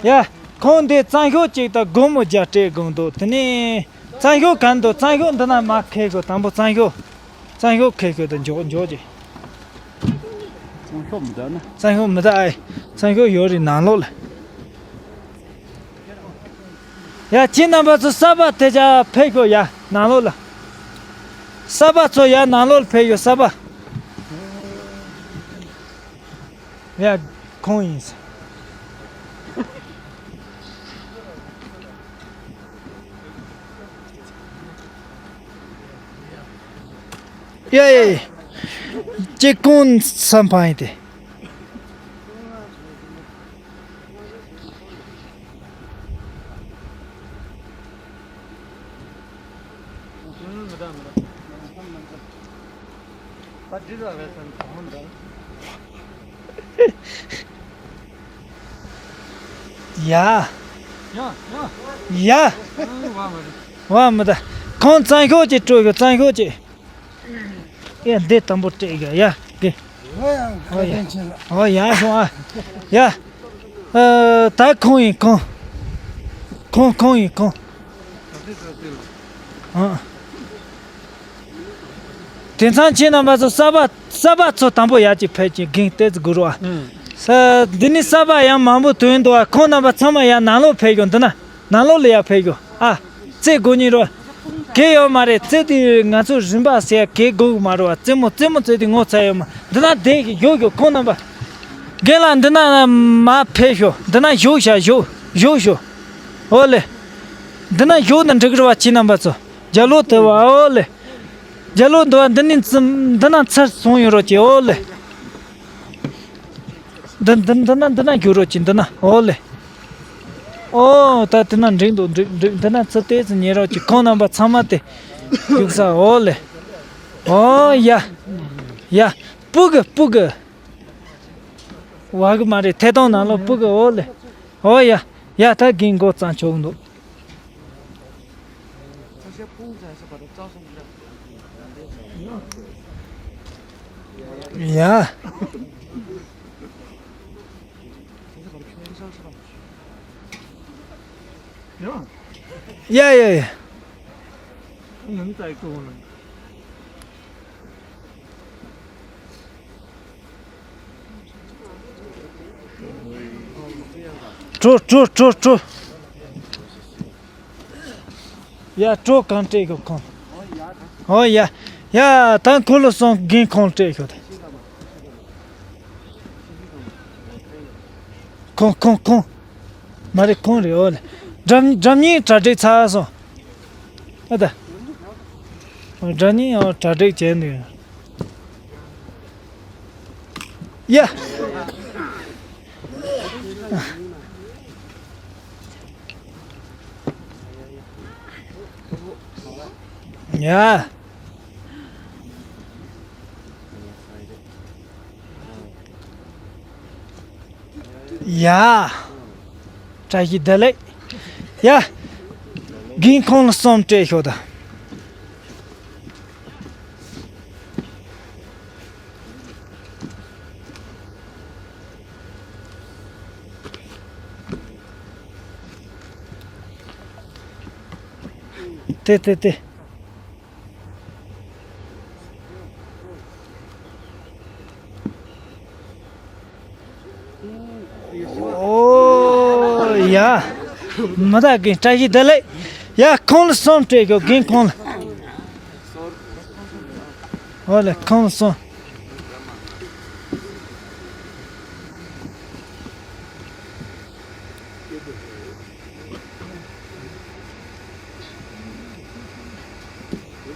ཡ། ཁོང་འདི་གཙང་ཤོག་ཅིག་དང་སྒོར་མོ་བརྒྱ་སྤྲད་དགོས་འདུག་དེ་ནས་གཙང་ཤོག་ག་འདུག་གཙང་ཤོག་འདི་ན་མ་ཁེ་གོ་དང་པོ་གཙང་ཤོག་གཙང་ཤོག་ཁེ་གོ་དང་འཇོག་འཇོག་ཅིག་གཙང་ཤོག་མི་ད་ན། གཙང་ཤོག་མི་ད་ཨེ། གཙང་ཤོག་ཡོད་རེད་ནང་ལོགས་ལ། ཡ། ཁྱེད་རྣམ་པ་ཚོ་གསར་པ་དེ་ཅག་ཕེབས་ཤོག་ཡ་ནང་ལོགས་ལ། གསར་པ་ཚོ་ཡ་ནང་ལོགས་ལ་ཕེབས་ཤོག་གསར་པ། ཡ། ཁོང་ཡིན་ས། ཡ་ཡ་ཡ། ཅི་ཁོང་བསམ་པ་ཡིན་ཏེ། ཡ། ཡ། ཡ། ཡ། ཨ། བ་མ་རེད། བ་མི་ད། ཁོང་གཙང་ཤོག་ཅིག་སྤྲོད་གི་གཙང་ཤོག་ཅིག་ཡ། འདི་དང་པོ་སྤྲད་གི་ཡ། འདི། ཨོ་ཡ། ཨོ་ཡ་སོང་ཨ། ཡ། ཨ། ད་ཁོང་ཡིན་ཁོང་། ཁོང་ཁོང་ཡིན་ཁོང་། ཨ། དེང་སང་ཁྱེད་རྣམ་པ་ཚོ་གསར་པ་གསར་པ་ཚོ་དང་པོ་ཡར་ཅིག་ཕེབས་ཀྱི་རྒན་ཏེ་ཙི་གུ་རུ་ཨ། ས། འདི་ནི་གསར་པ་ཡང་མང་པོ་ཐོན་འདུག་ཨ། ཁོང་རྣམ་པ་ཚང་མ་ཡར་ནང་ལོགས་ཕེབས་ཀྱི་འདི་ན། ནང་ལོགས་ལ་ཡར་ཕེབས་ཤོག་ཨ། རྩེ་དགོས་ཉིན་རོ། གལ་ཡོད་མ་རེད། རྩེ་དེ་ང་ཚོ་རིན་པ་ཟེར་གལ་དགོས་ཀྱི་མ་རེད་བ། རྩེད་མོ་རྩེད་མོ་རྩེ་དེ་ངོ་ཚ་ཡོད་མ། འདི་ན་བསྡད་ཀྱི་ཡོད་ཀྱི་ཁོང་རྣམ་པ། རྒན་ལགས་འདི་ན་མ་ཕེབས་ཤོག་འདི་ན་བཞུགས་ཤག་བཞུགས་བཞུགས་ཤོག་ཨོ་ལེ། འདི་ན་བཞུགས་ན་འགྲིག་གི་རེད་བ་ཁྱེད་རྣམ་པ་ཚོ། རྒྱ་ལོ་དེ་བ་ཨོ་ལེ། རྒྱ་ལོ་འདི་བ་འདི་ནི་འདི་ན་ཚར་སོང་ཡོད་རོགས་ཀྱི་ཨོ་ལེ། འདི་འདི་འདི་ན་འདི་ན་རྒྱུག་རོགས་ཀྱི་འདི་ན་ཨོ་ལེ། ཨོ་ད་འདི་ན་འགྲིག་འདུག་འགྲིག་འགྲིག་འདི་ན་ཚུར་ཏོག་ཙམ་ཉན་རོགས་ཀྱི་ཁོང་རྣམ་པ་ཚང་མ་དེ་རྒྱུག་ས་ཨོ་ལེ། ཨོ་ཡ། ཡ། སྤུ་གུ་སྤུ་གུ། བ་གི་མ་རེད་ཐད་གཏོང་ནང་ལོགས་སྤུ་གུ་ཨོ་ལེ། ཨོ་ཡ། ཡ་ད་རྒན་མགོ་གཙང་ཆོག་འདུག་ཡ། ཡ་ཡ་ཡ། འགྲོ་འགྲོ་འགྲོ་འགྲོ། ཡ་འགྲོ་གང་སྤྲད་གི་ཁོང་། ཨོ་ཡ། ཡ་ད་ཁོ་ལོ་སོང་རྒན་ཁོང་སྤྲད་ཤོག་ད། ཁོང་ཁོང་ཁོང་། མ་རེད་ཁོང་རེད་ཨོ་ལེ། སྒྲ་སྒྲ་སྙན་གྲ་སྒྲིག་ཚར་སོང་། ཨ་ད། སྒྲ་སྙན་ཨོ་གྲ་སྒྲིག་བྱས་འདུག་ཡ། ཡ། ཡ། བཀྲ་ཤིས་བདེ་ལེགས། ཡ། རྒན་ཁོང་ལ་གསུམ་སྤྲད་ཤོག་ད། དེ་དེ་དེ། ཨོ་ཡ། མི་ད་རྒན་བཀྲ་ཤིས་བདེ་ལེགས། ཡ་ཁོང་ལ་གསུམ་སྤྲད་ཤོག་རྒན་ཁོང་ལ། ཨོ་ལེ་ཁོང་ལ་གསུམ།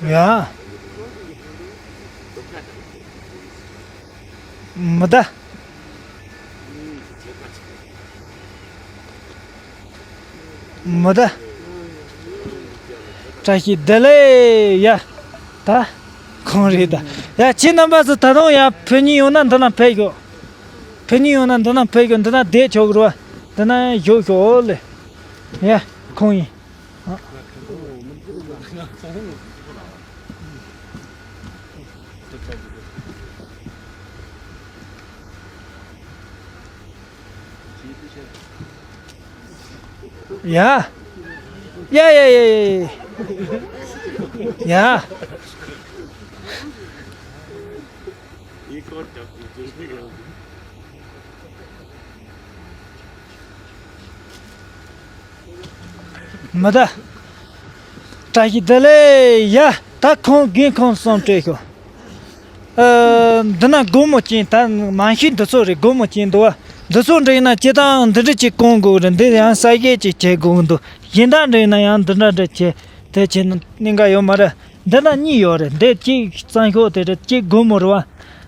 ཡ། མི་ད། མི་ད། བཀྲ་ཤིས་བདེ་ལེགས་ཡ། ད། ཁོང་རེད་ད། ཡ་ཁྱེད་རྣམ་པ་ཚོ་ད་དུང་ཡ་ཕེབས་མཁན་ཡོད་ན་འདི་ན་ཕེབས་ཤོག་ཕེབས་མཁན་ཡོད་ན་འདི་ན་ཕེབས་ཤོག་འདི་ན་བསྡད་ཆོག་གི་རེད་བ། འདི་ན་བཞུགས་ཤོག་ཨོ་ལེ། ཡ་ཁོང་ཡིན། ཡ། ཡ་ཡ་ཡ་ཡ་ཡ། ཡ། མི་ད། བཀྲ་ཤིས་བདེ་ལེགས་ཡ། ད་ཁོང་རྒན་ཁོང་གསུམ་སྤྲད་ཤོག་ཨ། འདི་ན་སྒོར་མོ་ཅན་ད་མང་ཤོས་འདི་ཚོ་རེད། སྒོར་མོ་ཅན་འདུག་བ། འདི་ཚོ་འདྲ་ཡིན་ན་སྤྱིར་བཏང་འདི་འདྲ་ཅིག་གོན་དགོས་རེད། འདི་ཡང་ས་གཞས་ཅིག་བྱེད་དགོས་ཀྱི་འདུག་གཞན་དག་འདྲ་ཡིན་ན་ཡང་འདི་འདྲ་འདྲ་བྱེད་དེ་བྱེད་ན་གནད་འགག་ཡོད་མ་རེད། འདི་ན་གཉིས་ཡོད་རེད། འདི་གཅིག་གཙང་ཤོག་དེ་རེད། གཅིག་སྒོར་མོ་རེད་བ།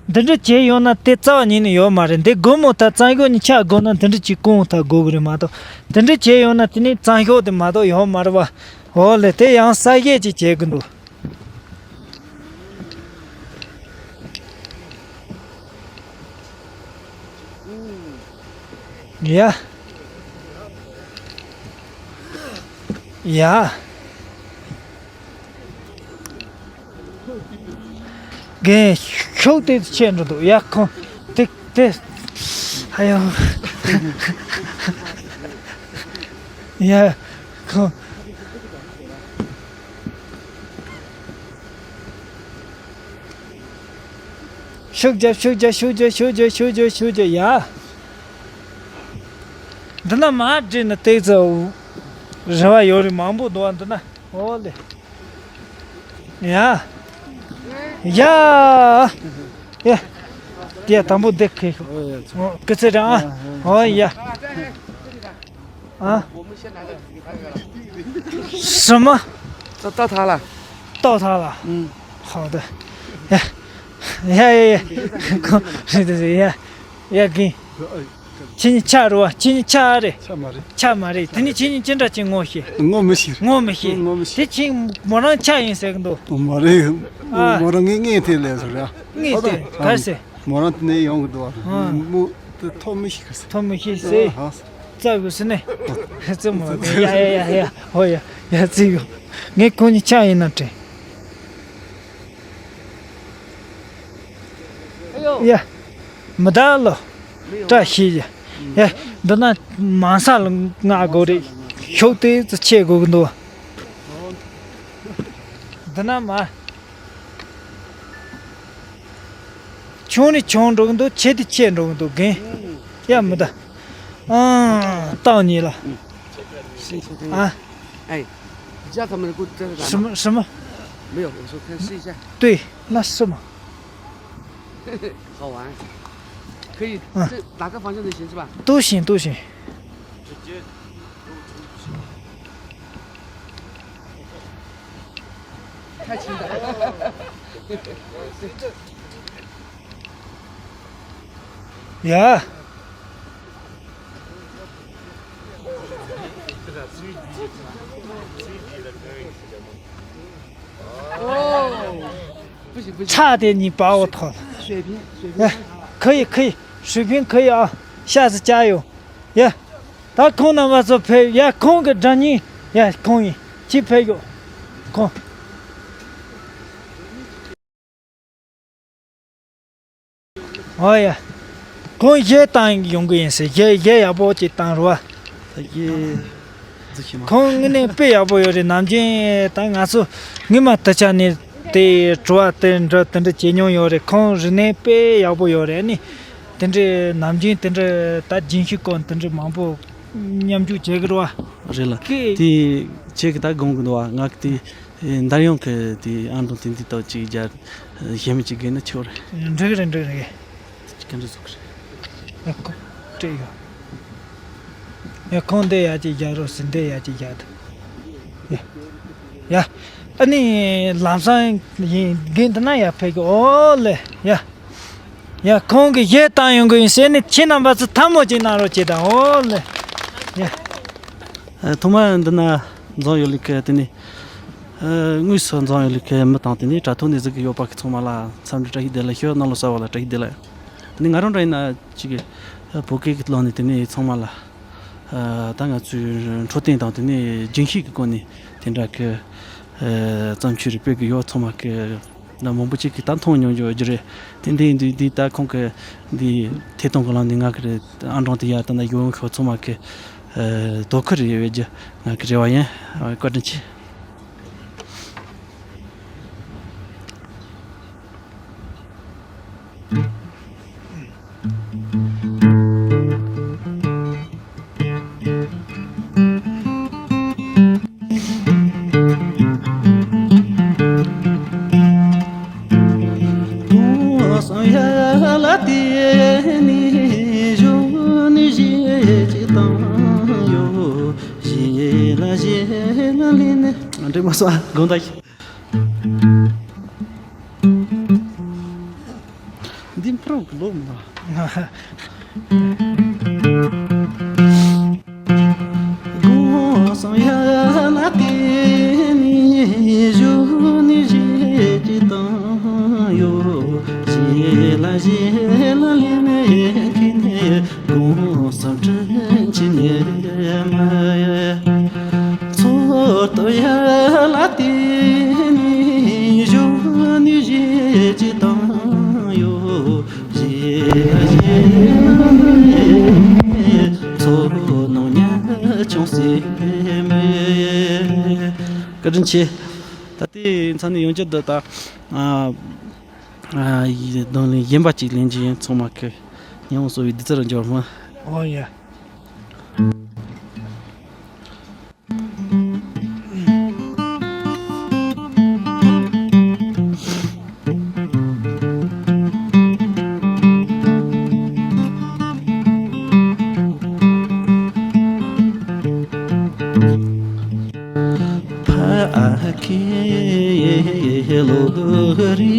འདི་འདྲ་བྱས་ཡོང་ན་དེ་རྩ་བ་ཉིད་ནས་ཡོད་མ་རེད། འདི་སྒོར་མོ་དང་གཙང་ཤོག་གཉིས་ཆ་དགོས་ན་འདི་འདྲ་ཅིག་གོན་ཐག་དགོས་ཀྱི་རེད་མ་གཏོགས། འདི་འདྲ་བྱས་ཡོང་ན་དེ་ནི་གཙང་ཤོག་དེ་མ་གཏོགས་ཡོད་མ་རེད་བ། འོ་ལེ། དེ་ཡང་ས་གཞས་ཅིག་བྱེད་ཀྱི་འདུག་ཡ། ཡ། རྒན་ཤུགས་དེ་ཆེ་འགྲོ་འདུག་ཡ། ཁོང་དེ་དེ། ཨ་ཡོ། ཡ། ཁོང་། ཤུགས་རྒྱབ། ཤུགས་རྒྱབ། ཤུགས་རྒྱབ། ཤུགས་རྒྱབ། ཤུགས་རྒྱབ། ཤུགས་རྒྱབ། ཡ། འདི་ན་མར་བསྒྲིལ་ན་ཏོག་ཙམ་རེ་བ་ཡོད་རེད། མང་པོ་འདུག་བ་འདི་ན། འོ་ལེ། ཡ། ཡ། ཡ། དེ་དང་པོ་འདི་ཁེ། ཨོ་ཡ། ཨོ། སྐུ་ཚེ་རིང་ཨ། ཨོ་ཡ། 啊？什么？到，到他了。到他了。嗯。好的。呀，呀呀呀，是的是呀，呀给。请你吃肉，请你吃的。吃嘛的。吃嘛的，今天请你今朝请我些。我没事。我没事。我没事。这请我让吃人生都。我没得，啊。我让你你得来是吧？你得，开始。 མོ་རང་དེ་ནས་ཡོང་གི་འདུག་བ། ཨ། མོ་དེ་ཐོབ་མི་ཤེས་གི་ཟེར། ཐོབ་མི་ཤེས་ཟེར། ཨ། རྩ་དགོས་ཟེར་ནས། རྩ་མོ་ཡ་ཡ་ཡ་ཡ། ཧོ་ཡ་ཡ། རྩི་གོ། ངས་ཁོང་གཉིས་ཆ་ཡིན་ན་དྲན། ཡ། མི་ད་ལོ། བཀྲ་ཤིས་ཡ། ཡ། འདི་ན་མང་ས་ལ་ང་དགོས་རེད། ཤོག་དེ་ཚོ་ཆེ་དགོས་གི་འདུག་འདི་ན་མ། ཆུང་ནས་ཆུང་འགྲོ་གི་འདུག་ཆེ་དེ་ཆེ་འགྲོ་གི་འདུག་རྒན། ཡ་མི་ད། ཨང་། སྟག་གཉིས་ལ། 试一下这个。啊？哎，你知道他们的故这是干嘛？什么什么？没有，我说看试一下。对，那是什么？好玩，可以，嗯。这哪个方向都行是吧？都行，都行。 太轻了。呀。哦，不行不行。差点你把我拖了。水平水平。哎，可以可以，水平可以啊，下次加油。呀。 ད་ཁོང་རྣམ་པ་ཚོ་ཕེབས། ཡ། ཁོང་གི་དགྲ་གཉེན། ཡ། ཁོང་ཡིན། ཅི་ཕེབས་ཡོད། ཁོང་། ཨོ་ཡ། ཁོང་གཞས་བཏང་ཡོང་གི་ཡིན་ཟེར། གཞས་གཞས་ཡག་པོ་ཅིག་བཏང་རོགས། ད་གཞས་འདི་ཤེས་མ། ཁོང་དངོས་གནས་དཔེ་ཡག་པོ་ཡོད་རེད། ནམ་རྒྱུན་ད་ང་ཚོ་སྔོན་མ་དུ་ཆ་ནས་དེ་བྲོ་བ་དེ་འདྲ་དེ་འདྲ་བྱེད་མྱོང་ཡོད་རེད། ཁོང་རིག་གནས་དཔེ་ཡག་པོ་ཡོད་རེད། ཨ་ནི་དེ་འདྲའི་ནམ་རྒྱུན་དེ་འདྲ་ད་རྒྱུན་ཤུགས་སྐོར་དེ་འདྲ་མང་པོ་མཉམ་ཞུགས་བྱེད་ཀྱི་རེད་བ། རེད་ལ། ཀི། དེ་ཁྱེད་ཀྱིས་ད་དགོངས་ཀྱི་འདུག་བ། ང་གི་དེ་འདར་ཡོང་གི་དེ་ཨང་གྲངས་དེ་འདི་ལྟ་བུ་ཅིག་རྒྱ་གཞན་མི་ཅིག་དགོས་ན་ཆོག་རེད། འགྲིག་རེད། འགྲིག་རེད། ག་འདྲ་བཟོ་གི་རེད། ཡ། ཁོ་སྤྲད་ཡོད། ཡ། ཁོང་འདི་ཡ་ཅིག་རྒྱག་རོགས་ཟེར། འདི་ཡ་ཅིག་རྒྱག་ད། ཡ། ཡ། ཨ་ནི་ལམ་སང་ཡིན་དགོས་འདི་ན་ཡ་ཕེབས་ཀྱི། ཨོ་ལེ། ཡ། ཡ། ཁོང་གིས་གཞས་བཏང་ཡོང་གི་ཡིན་ཟེར་ནས་ཁྱེད་རྣམ་པ་ཚོ་ཐལ་མོ་ཅིག་གནང་རོགས་བྱེད་དང་། ཨོ་ལེ། ཡ། ཨ། ཐོག་མར་འདི་ན་འཛོམས་ཡོད་ལུགས་ཀྱི་དེ་ནས། ཨ། དངོས་སུ་འཛོམས་ཡོད་ལུགས་ཀྱི་མི་དང་དེ་ནས་དྲ་ཐོག་ནས་གཟིགས་ཀྱི་ཡོད་པ་གི་ཚང་མ་ལ་འཚམས་འདྲི་བཀྲ་ཤིས་བདེ་ལེགས་ཞུ། གནམ་ལོ་གསར་པ་ལ་བཀྲ་ཤིས་བདེ་ལེགས། དེ་ནས་ང་རང་འདྲ་ཡིན་ན་ཅིག་བོད་སྐད་ཀྱི་ཐོག་ནས་དེ་ནས་ཚང་མ་ལ། ཨ། ད་ང་ཚོའི་འཕྲོད་བསྟེན་དང་དེ་ནས་རྒྱུན་ཤེས་ཀྱི་སྐོར་ནས་དེ་འདྲ་གི་ ཨ་བརྩམས་ཆོས་རེ་སྤེལ་གི་ཡོད། ཚང་མ་གི་ད་མང་པོ་ཅིག་གིས་ད་མཐོང་མྱོང་ཡོད་རྒྱུ་རེད། དེ་འདི་འདི་འདི་ད་ཁོང་གི་འདི་ཐད་གཏོང་གི་ལམ་ནས་ང་གི་རེད། ཨ་འབྲོང་དེ་ཡ་ད་ན་ཡོང་ཁོ་ཚང་མ་གི་ཨ་དོ་ཁུར་ཡོད་རྒྱུ་ང་གི་རེ་བ་ཡིན། ཨ་བཀའ་དྲིན་ཆེ། འདྲེ་མ་སོང་དགོངས་དག་འདི་འཕུར་གི་ལོ་མ། དགོངས་སམ་ཡ་ལ་དེ་ནི་གཞོན་ནི་རེད་ཀྱི་དང་ཡོ། ཞེ་ལ་ཞེ་ལ་ལི་ནི་ཁི་ནི་དགོངས་སམ་དྲན་གྱི་ནི་མ། ཚོར་ཏོ་ཡ་ལ་དེ་ནི་གཞོན་ནི་རེད་ཀྱི་དང་ཡོ། ཞེ་ལ་ཞེ་ལ་ཚོར་ནོ་ཉ་ཆུང་སེ་མེ། བཀའ་དྲིན་ཆེ། ད་ལྟའི་མཚམས་ནས་ཡོང་རྒྱུ་འདི་ད་ཨ་ཨ་ཡི་གདོང་ལེན་གཞན་པ་ཅིག་ལེན་རྒྱུ་ཡིན། ཚང་མ་གི་ཉམས་གསོ་བའི་བདུད་རྩི་རུ་འབྱོར་མ། ཨོ་ཡ། ཕ་ཁེ་ལོ་རེ་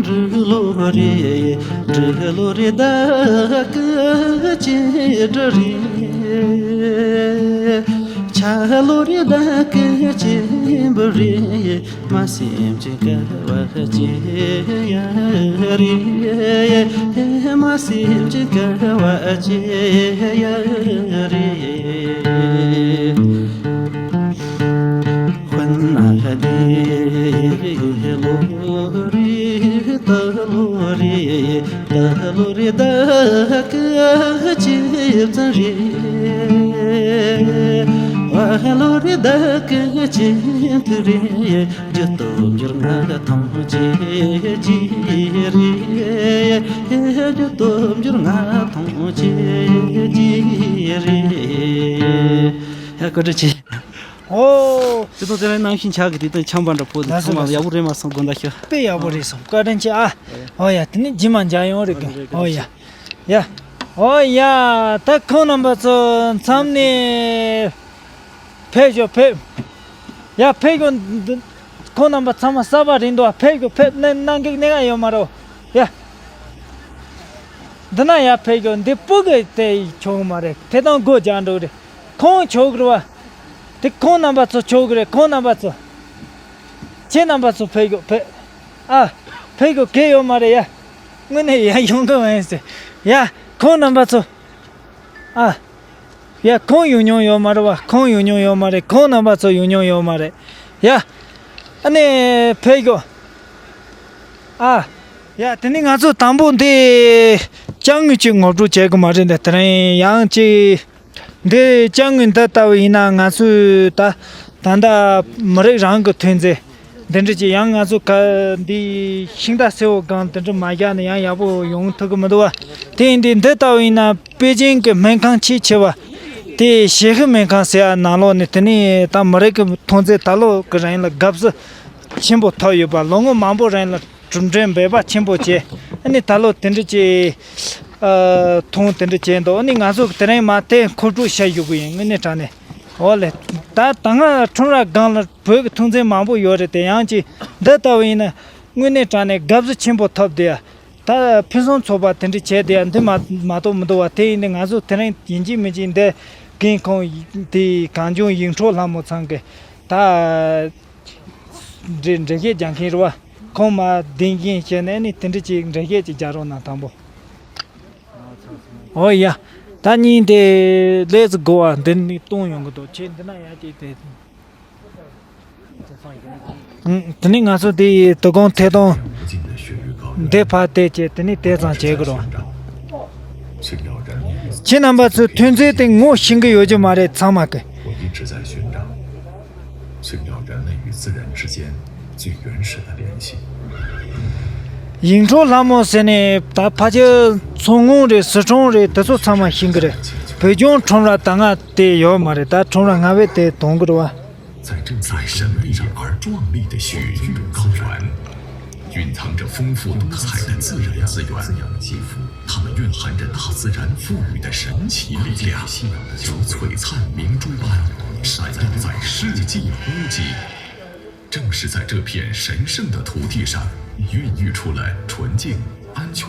འབྲི་ལོ་རེ་འབྲི་ལོ་རེ་ད་ཀི་ཅི་འབྲི་རེ། ཆ་ལོ་རེ་ད་ཀི་ཅི་འབྲི་རེ། མ་སེམས་ཅན་དགའ་བ་ཅི་ཡ་རེད། མ་སེམས་ཅན་དགའ་བ་ཅི་ཡ་རེད། དཔེར་ན་འདི་ལོ་རེ་ད་ལོ་རེ་ད་ལོ་རེ་ད་ཀི་ཅི་ཙམ་རེད། བ་ལོ་རེ་ད་ཀི་ཅི་ཐུ་རེད། རྒྱུ་སྟོབས་འབྱོར་ང་ཐང་ཅེ་ཅི་རེད། རྒྱུ་སྟོབས་འབྱོར་ང་ཐང་ཅེ་ཅི་རེད། ཡ་བཀའ་དྲིན་ཆེ། ཨོ། དེ་དང་དེ་རིང་གནང་བཞིན་ཆག་གི་དེ་དང་ཆམ་པ་འདྲ་པོ་དེ་ལགས་སོ་ཚང་མ་ལགས་སོ། ཡག་པོ་རེད་མ་སོང་དགོངས་དག་ཞུ། དཔེ་ཡག་པོ་རེད་སོང་བཀའ་དྲིན་ཆེ་ཨ། ཨོ་ཡ་དེ་ནི་རྗེས་མ་མཇལ་ཡོང་རེད་གི། ཨོ་ཡ། ཡ། ཨོ་ཡ། ད་ཁོང་རྣམ་པ་ཚོ་མཚམས་ནས་ཕེབས་ཤོག་ཕེབས། ཡ་ཕེབས་ཤོག་འདི་ཁོང་རྣམ་པ་ཚང་མ་གསར་པ་རེད་འདུག་ཕེབས་ཤོག་ཕེབས་ནས་གནང་གི་གནས་ཀ་ཡོད་མ་རེད། ཡ། འདི་ན་ཡ་ཕེབས་ཤོག་འདི་སྤུ་གུ་དེ་ཆོག་གི་མ་རེད། དེ་དང་སྒོ་རྒྱག་འགྲོ་གི་རེད། ཁོང་ཆོག་གི་རེད་བ། དེ་ཁོང་རྣམ་པ་ཚོ་ཆོག་གི་རེད། ཁོང་རྣམ་པ་ཚོ། ཁྱེད་རྣམ་པ་ཚོ་ཕེབས་ཤོག་ཕེབས། ཨ། ཕེབས་ཤོག་གལ་ཡོད་མ་རེད་ཡ། དངོས་གནས་ཡ་ཡོང་གི་མ་ཡིན་ཟེར། ཡ། ཁོང་རྣམ་པ་ཚོ། ཨ། ཡ་ཁོང་ཡོང་མྱོང་ཡོད་མ་རེད་བ། ཁོང་ཡོང་མྱོང་ཡོད་མ་རེད། ཁོང་རྣམ་པ་ཚོ་ཡོང་མྱོང་ཡོད་མ་རེད། ཡ། ཨ་ནི་ཕེབས་ཤོག་ཨ། ཡ་དེ་ནི་ང་ཚོ་དང་པོ་འདི་ཅ་དངོས་ཅིག་ངོ་སྤྲོད་བྱེད་དགོས་མ་རེད། འདི་དེ་རིང་ཡང་ཅིག་འདི་ཅ་དངོས་འདི་ལྟ་བུ་ཡིན་ན་ང་ཚོས་ད་ད་ལྟ་མི་རིགས་རང་གི་ཐོན་རྫས་འདི་འདྲ་ཅིག་ཡང་ང་ཚོ་ག་འདི་ཤིང་རྟ་སེར་པོ་སྒང་འདི་འདྲ་མ་བཞག་ན་ཡང་ཡག་པོ་ཡོང་ཐུབ་ཀྱི་མི་འདུག་བ། དེ་ཡིན་དུས་འདི་ལྟ་བུ་ཡིན་ན་པེ་ཅིང་གི་སྨན་ཁང་ཆེས་ཆེ་བ་དེ་ཞི་ཧི་སྨན་ཁང་ཟེར་ཡ་ནང་ལོགས་ནས་དེ་ནས་ད་མི་རིགས་ཀྱི་ཐོན་རྫས་ད་ལོ་གི་རིང་ལ་དགའ་བསུ་ཆེན་པོ་ཐོབ་ཡོད་པ། ལོ་ངོ་མང་པོ་རིང་ལ་གྲུབ་འབྲས་འབད་པ་ཆེན་པོ་བྱས། ཨ་ནི་ད་ལོ་དེ་འདྲ་ཅིག་ཨ་ཐོན་དེ་འདྲ་བྱས་འདུག་ཨ་ནི་ང་ཚོ་གི་དེ་རིང་མ་དེ་མཁོ་སྤྲོད་བྱ་ཞུ་གི་ཡིན། དངོས་གནས་དྲང་གནས། འོ་ལེ། ད་ད་སྔ་ཁྲོམ་ར་སྒང་ལ་བོད་ཀྱི་ཐོན་རྫས་མང་པོ་ཡོད་རེད། དེ་ཡང་ཅིག་འདི་ལྟ་བུ་ཡིན་ན་དངོས་གནས་དྲང་གནས་དགའ་བསུ་ཆེན་པོ་ཐོབ་བསྡད་ཡ། ད་ཕུན་སུམ་ཚོགས་པ་དེ་འདྲ་བྱས་བསྡད་ཡ་འདི་མ་མ་གཏོགས་མི་འདུག་བ། དེ་ཡིན་དུས་ང་ཚོ་དེ་རིང་ཡིན་གཅིག་མིན་གཅིག་འདི་རྒན་ཁོང་དེ་གངས་ལྗོངས་ཡིག་འཕྲོག་ལྷ་མོ་ཚང་གི་ད་འགྲེལ་འགྲེལ་བཤད་རྒྱག་མཁན་རེད་བ། ཁོང་མ་བདེན་རྐྱེན་བཤད་ནས་ནི་དེ་འདྲ་ཅིག་འགྲེལ་བཤད་ཅིག་རྒྱག་རོགས་གནང་དང་པོ། ཨོ་ཡ། ད་གཉིས་དེ་ལས་སུ་དགོ་བ་འདི་ནི་གཏོང་ཡོང་གི་འདུག་ཁྱེད་འདི་ན་ཡ་ཅིག་དེ། དེ་ནས་ང་ཚོ་དེ་ཡི་དོ་དགོང་ཐད་གཏོང་འདི་ཕར་བལྟས་བྱས། དེ་ནས་དེ་ཙམ་བྱེད་དགོས་རེད། ཁྱེད་རྣམ་པ་ཚོའི་ཐོན་རྫས་དེ་ངོ་ཤེས་ཀྱི་ཡོད་རྒྱུ་མ་རེད། ཚང་མ་གི། 寻找人类与自然之间最原始的联系。 ཡིག་འཕྲོག་ལྷ་མོ་ཟེར་ནས་ད་ཕལ་ཆེར་མཚོ་སྔོན་རེད། སི་ཁྲོན་རེད། དེ་ཚོ་ཚང་མ་ཤེས་ཀྱི་རེད། བོད་ལྗོངས་ཁྲོམ་ར་ད་སྔ་དེ་ཡོད་མ་རེད། ད་ཁྲོམ་ར་སྔ་བས་དེ་གཏོང་གི་རེད་བ། 在这座神秘而壮丽的雪域高原，隐藏着丰富多彩的自然资源。它们蕴含着大自然赋予的神奇力量，如璀璨明珠般闪耀在世纪屋脊。正是在这片神圣的土地上，孕育出了纯净、安全、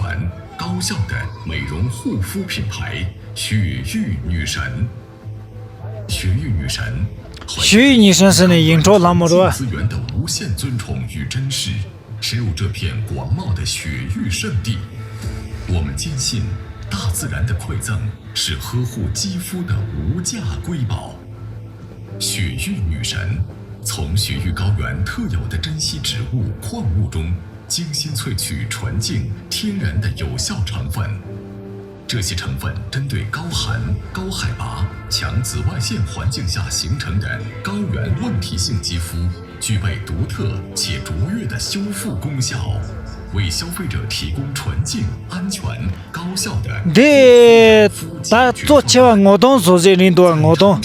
高效的美容护肤品牌雪域女神。雪域女神，雪域女神是那银朝老母是吧？资源的无限尊崇与珍视，只有这片广袤的雪域圣地，我们坚信大自然的馈赠是呵护肌肤的无价瑰宝。雪域女神从雪域高原特有的珍稀植物、矿物中精心萃取纯净、天然的有效成分。这些成分针对高寒、高海拔、强紫外线环境下形成的高原问题性肌肤，具备独特且卓越的修复功效，为消费者提供纯净、安全、高效的。འདི་ད་གཙོ་ཆེ་བ་ངོ་གདོང་བཟོ་རྩིས་རིགས་འདུག་བ། ངོ་གདོང་།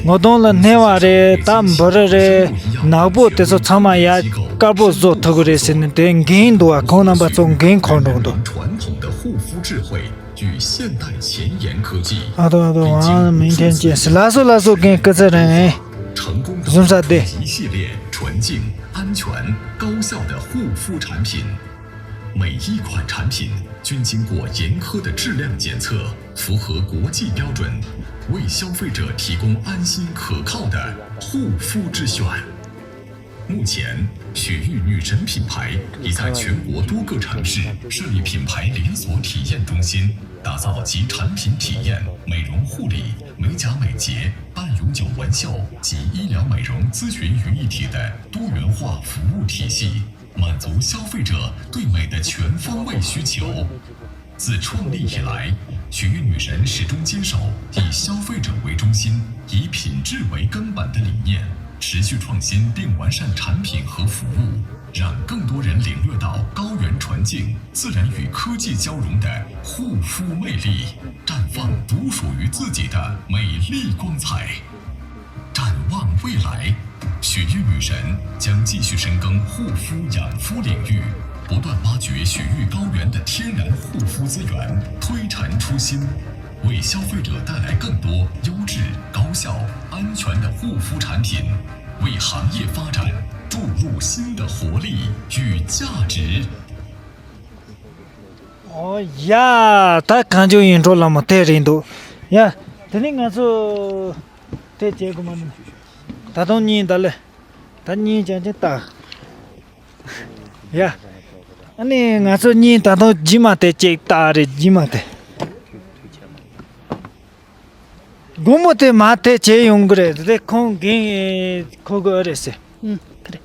ངོ་གདོང་ལ་སྣེ་བ་རེད། ད་འབུ་རི་རེད། ནག་པོ་དེ་ཚོ་ཚང་མ་ཡ་དཀར་པོ་བཟོ་ཐུབ་ཀྱི་རེད་ཟེར་ནས་དེ་འགན་འདུག་བ། ཁོང་རྣམ་པ་ཚོ་འགན་འཁུར་འགྲོ་གི་འདུག 传统的护肤智慧与现代前沿科技， ཨ་དོ་ཨ་དོ། 王明天见。 ལགས་སོ་ལགས་སོ། རྒན་སྐུ་ཚེ་རིང་། 成功的 བཟུང་ས་དེ། 一系列纯净、安全、高效的护肤产品。每一款产品均经过严苛的质量检测，符合国际标准，为消费者提供安心可靠的护肤之选。目前，雪域女神品牌已在全国多个城市设立品牌连锁体验中心，打造集产品体验、美容护理、美甲美睫、半永久纹绣及医疗美容咨询于一体的多元化服务体系，满足消费者对美的全方位需求。自创立以来，雪域女神始终坚守以消费者为中心、以品质为根本的理念，持续创新并完善产品和服务，让更多人领略到高原纯净、自然与科技交融的护肤魅力，绽放独属于自己的美丽光彩。展望未来，雪域女神将继续深耕护肤养肤领域，不断挖掘雪域高原的天然护肤资源，推陈出新，为消费者带来更多优质、高效、安全的护肤产品，为行业发展注入新的活力与价值。 ཨོ་ཡ། ད་གངས་ལྗོངས་ཡིད་འཕྲོག་ལྷ་མོ་དེ་རེད་འདུག་ཡ། དེ་ནས་ང་ཚོ་དེ་བྱེད་དགོས་མ་རེད། ད་དུང་གཉིས་ད་ལེ། ད་གཉིས་ཅན་ཅན་ལྟ། ཡ། ཨ་ནི་ང་ཚོ་གཉིས་ད་དུང་རྗེས་མ་དེ་ཅིག་ལྟ་རེད། རྗེས་མ་དེ། སྒོར་མོ་དེ་མར་དེ་བྱེད་ཡོང་གི་རེད། དེ་ཁོང་འགན་འཁུར་གི་རེད་ཟེར། ཨུམ། ཁ་རེད།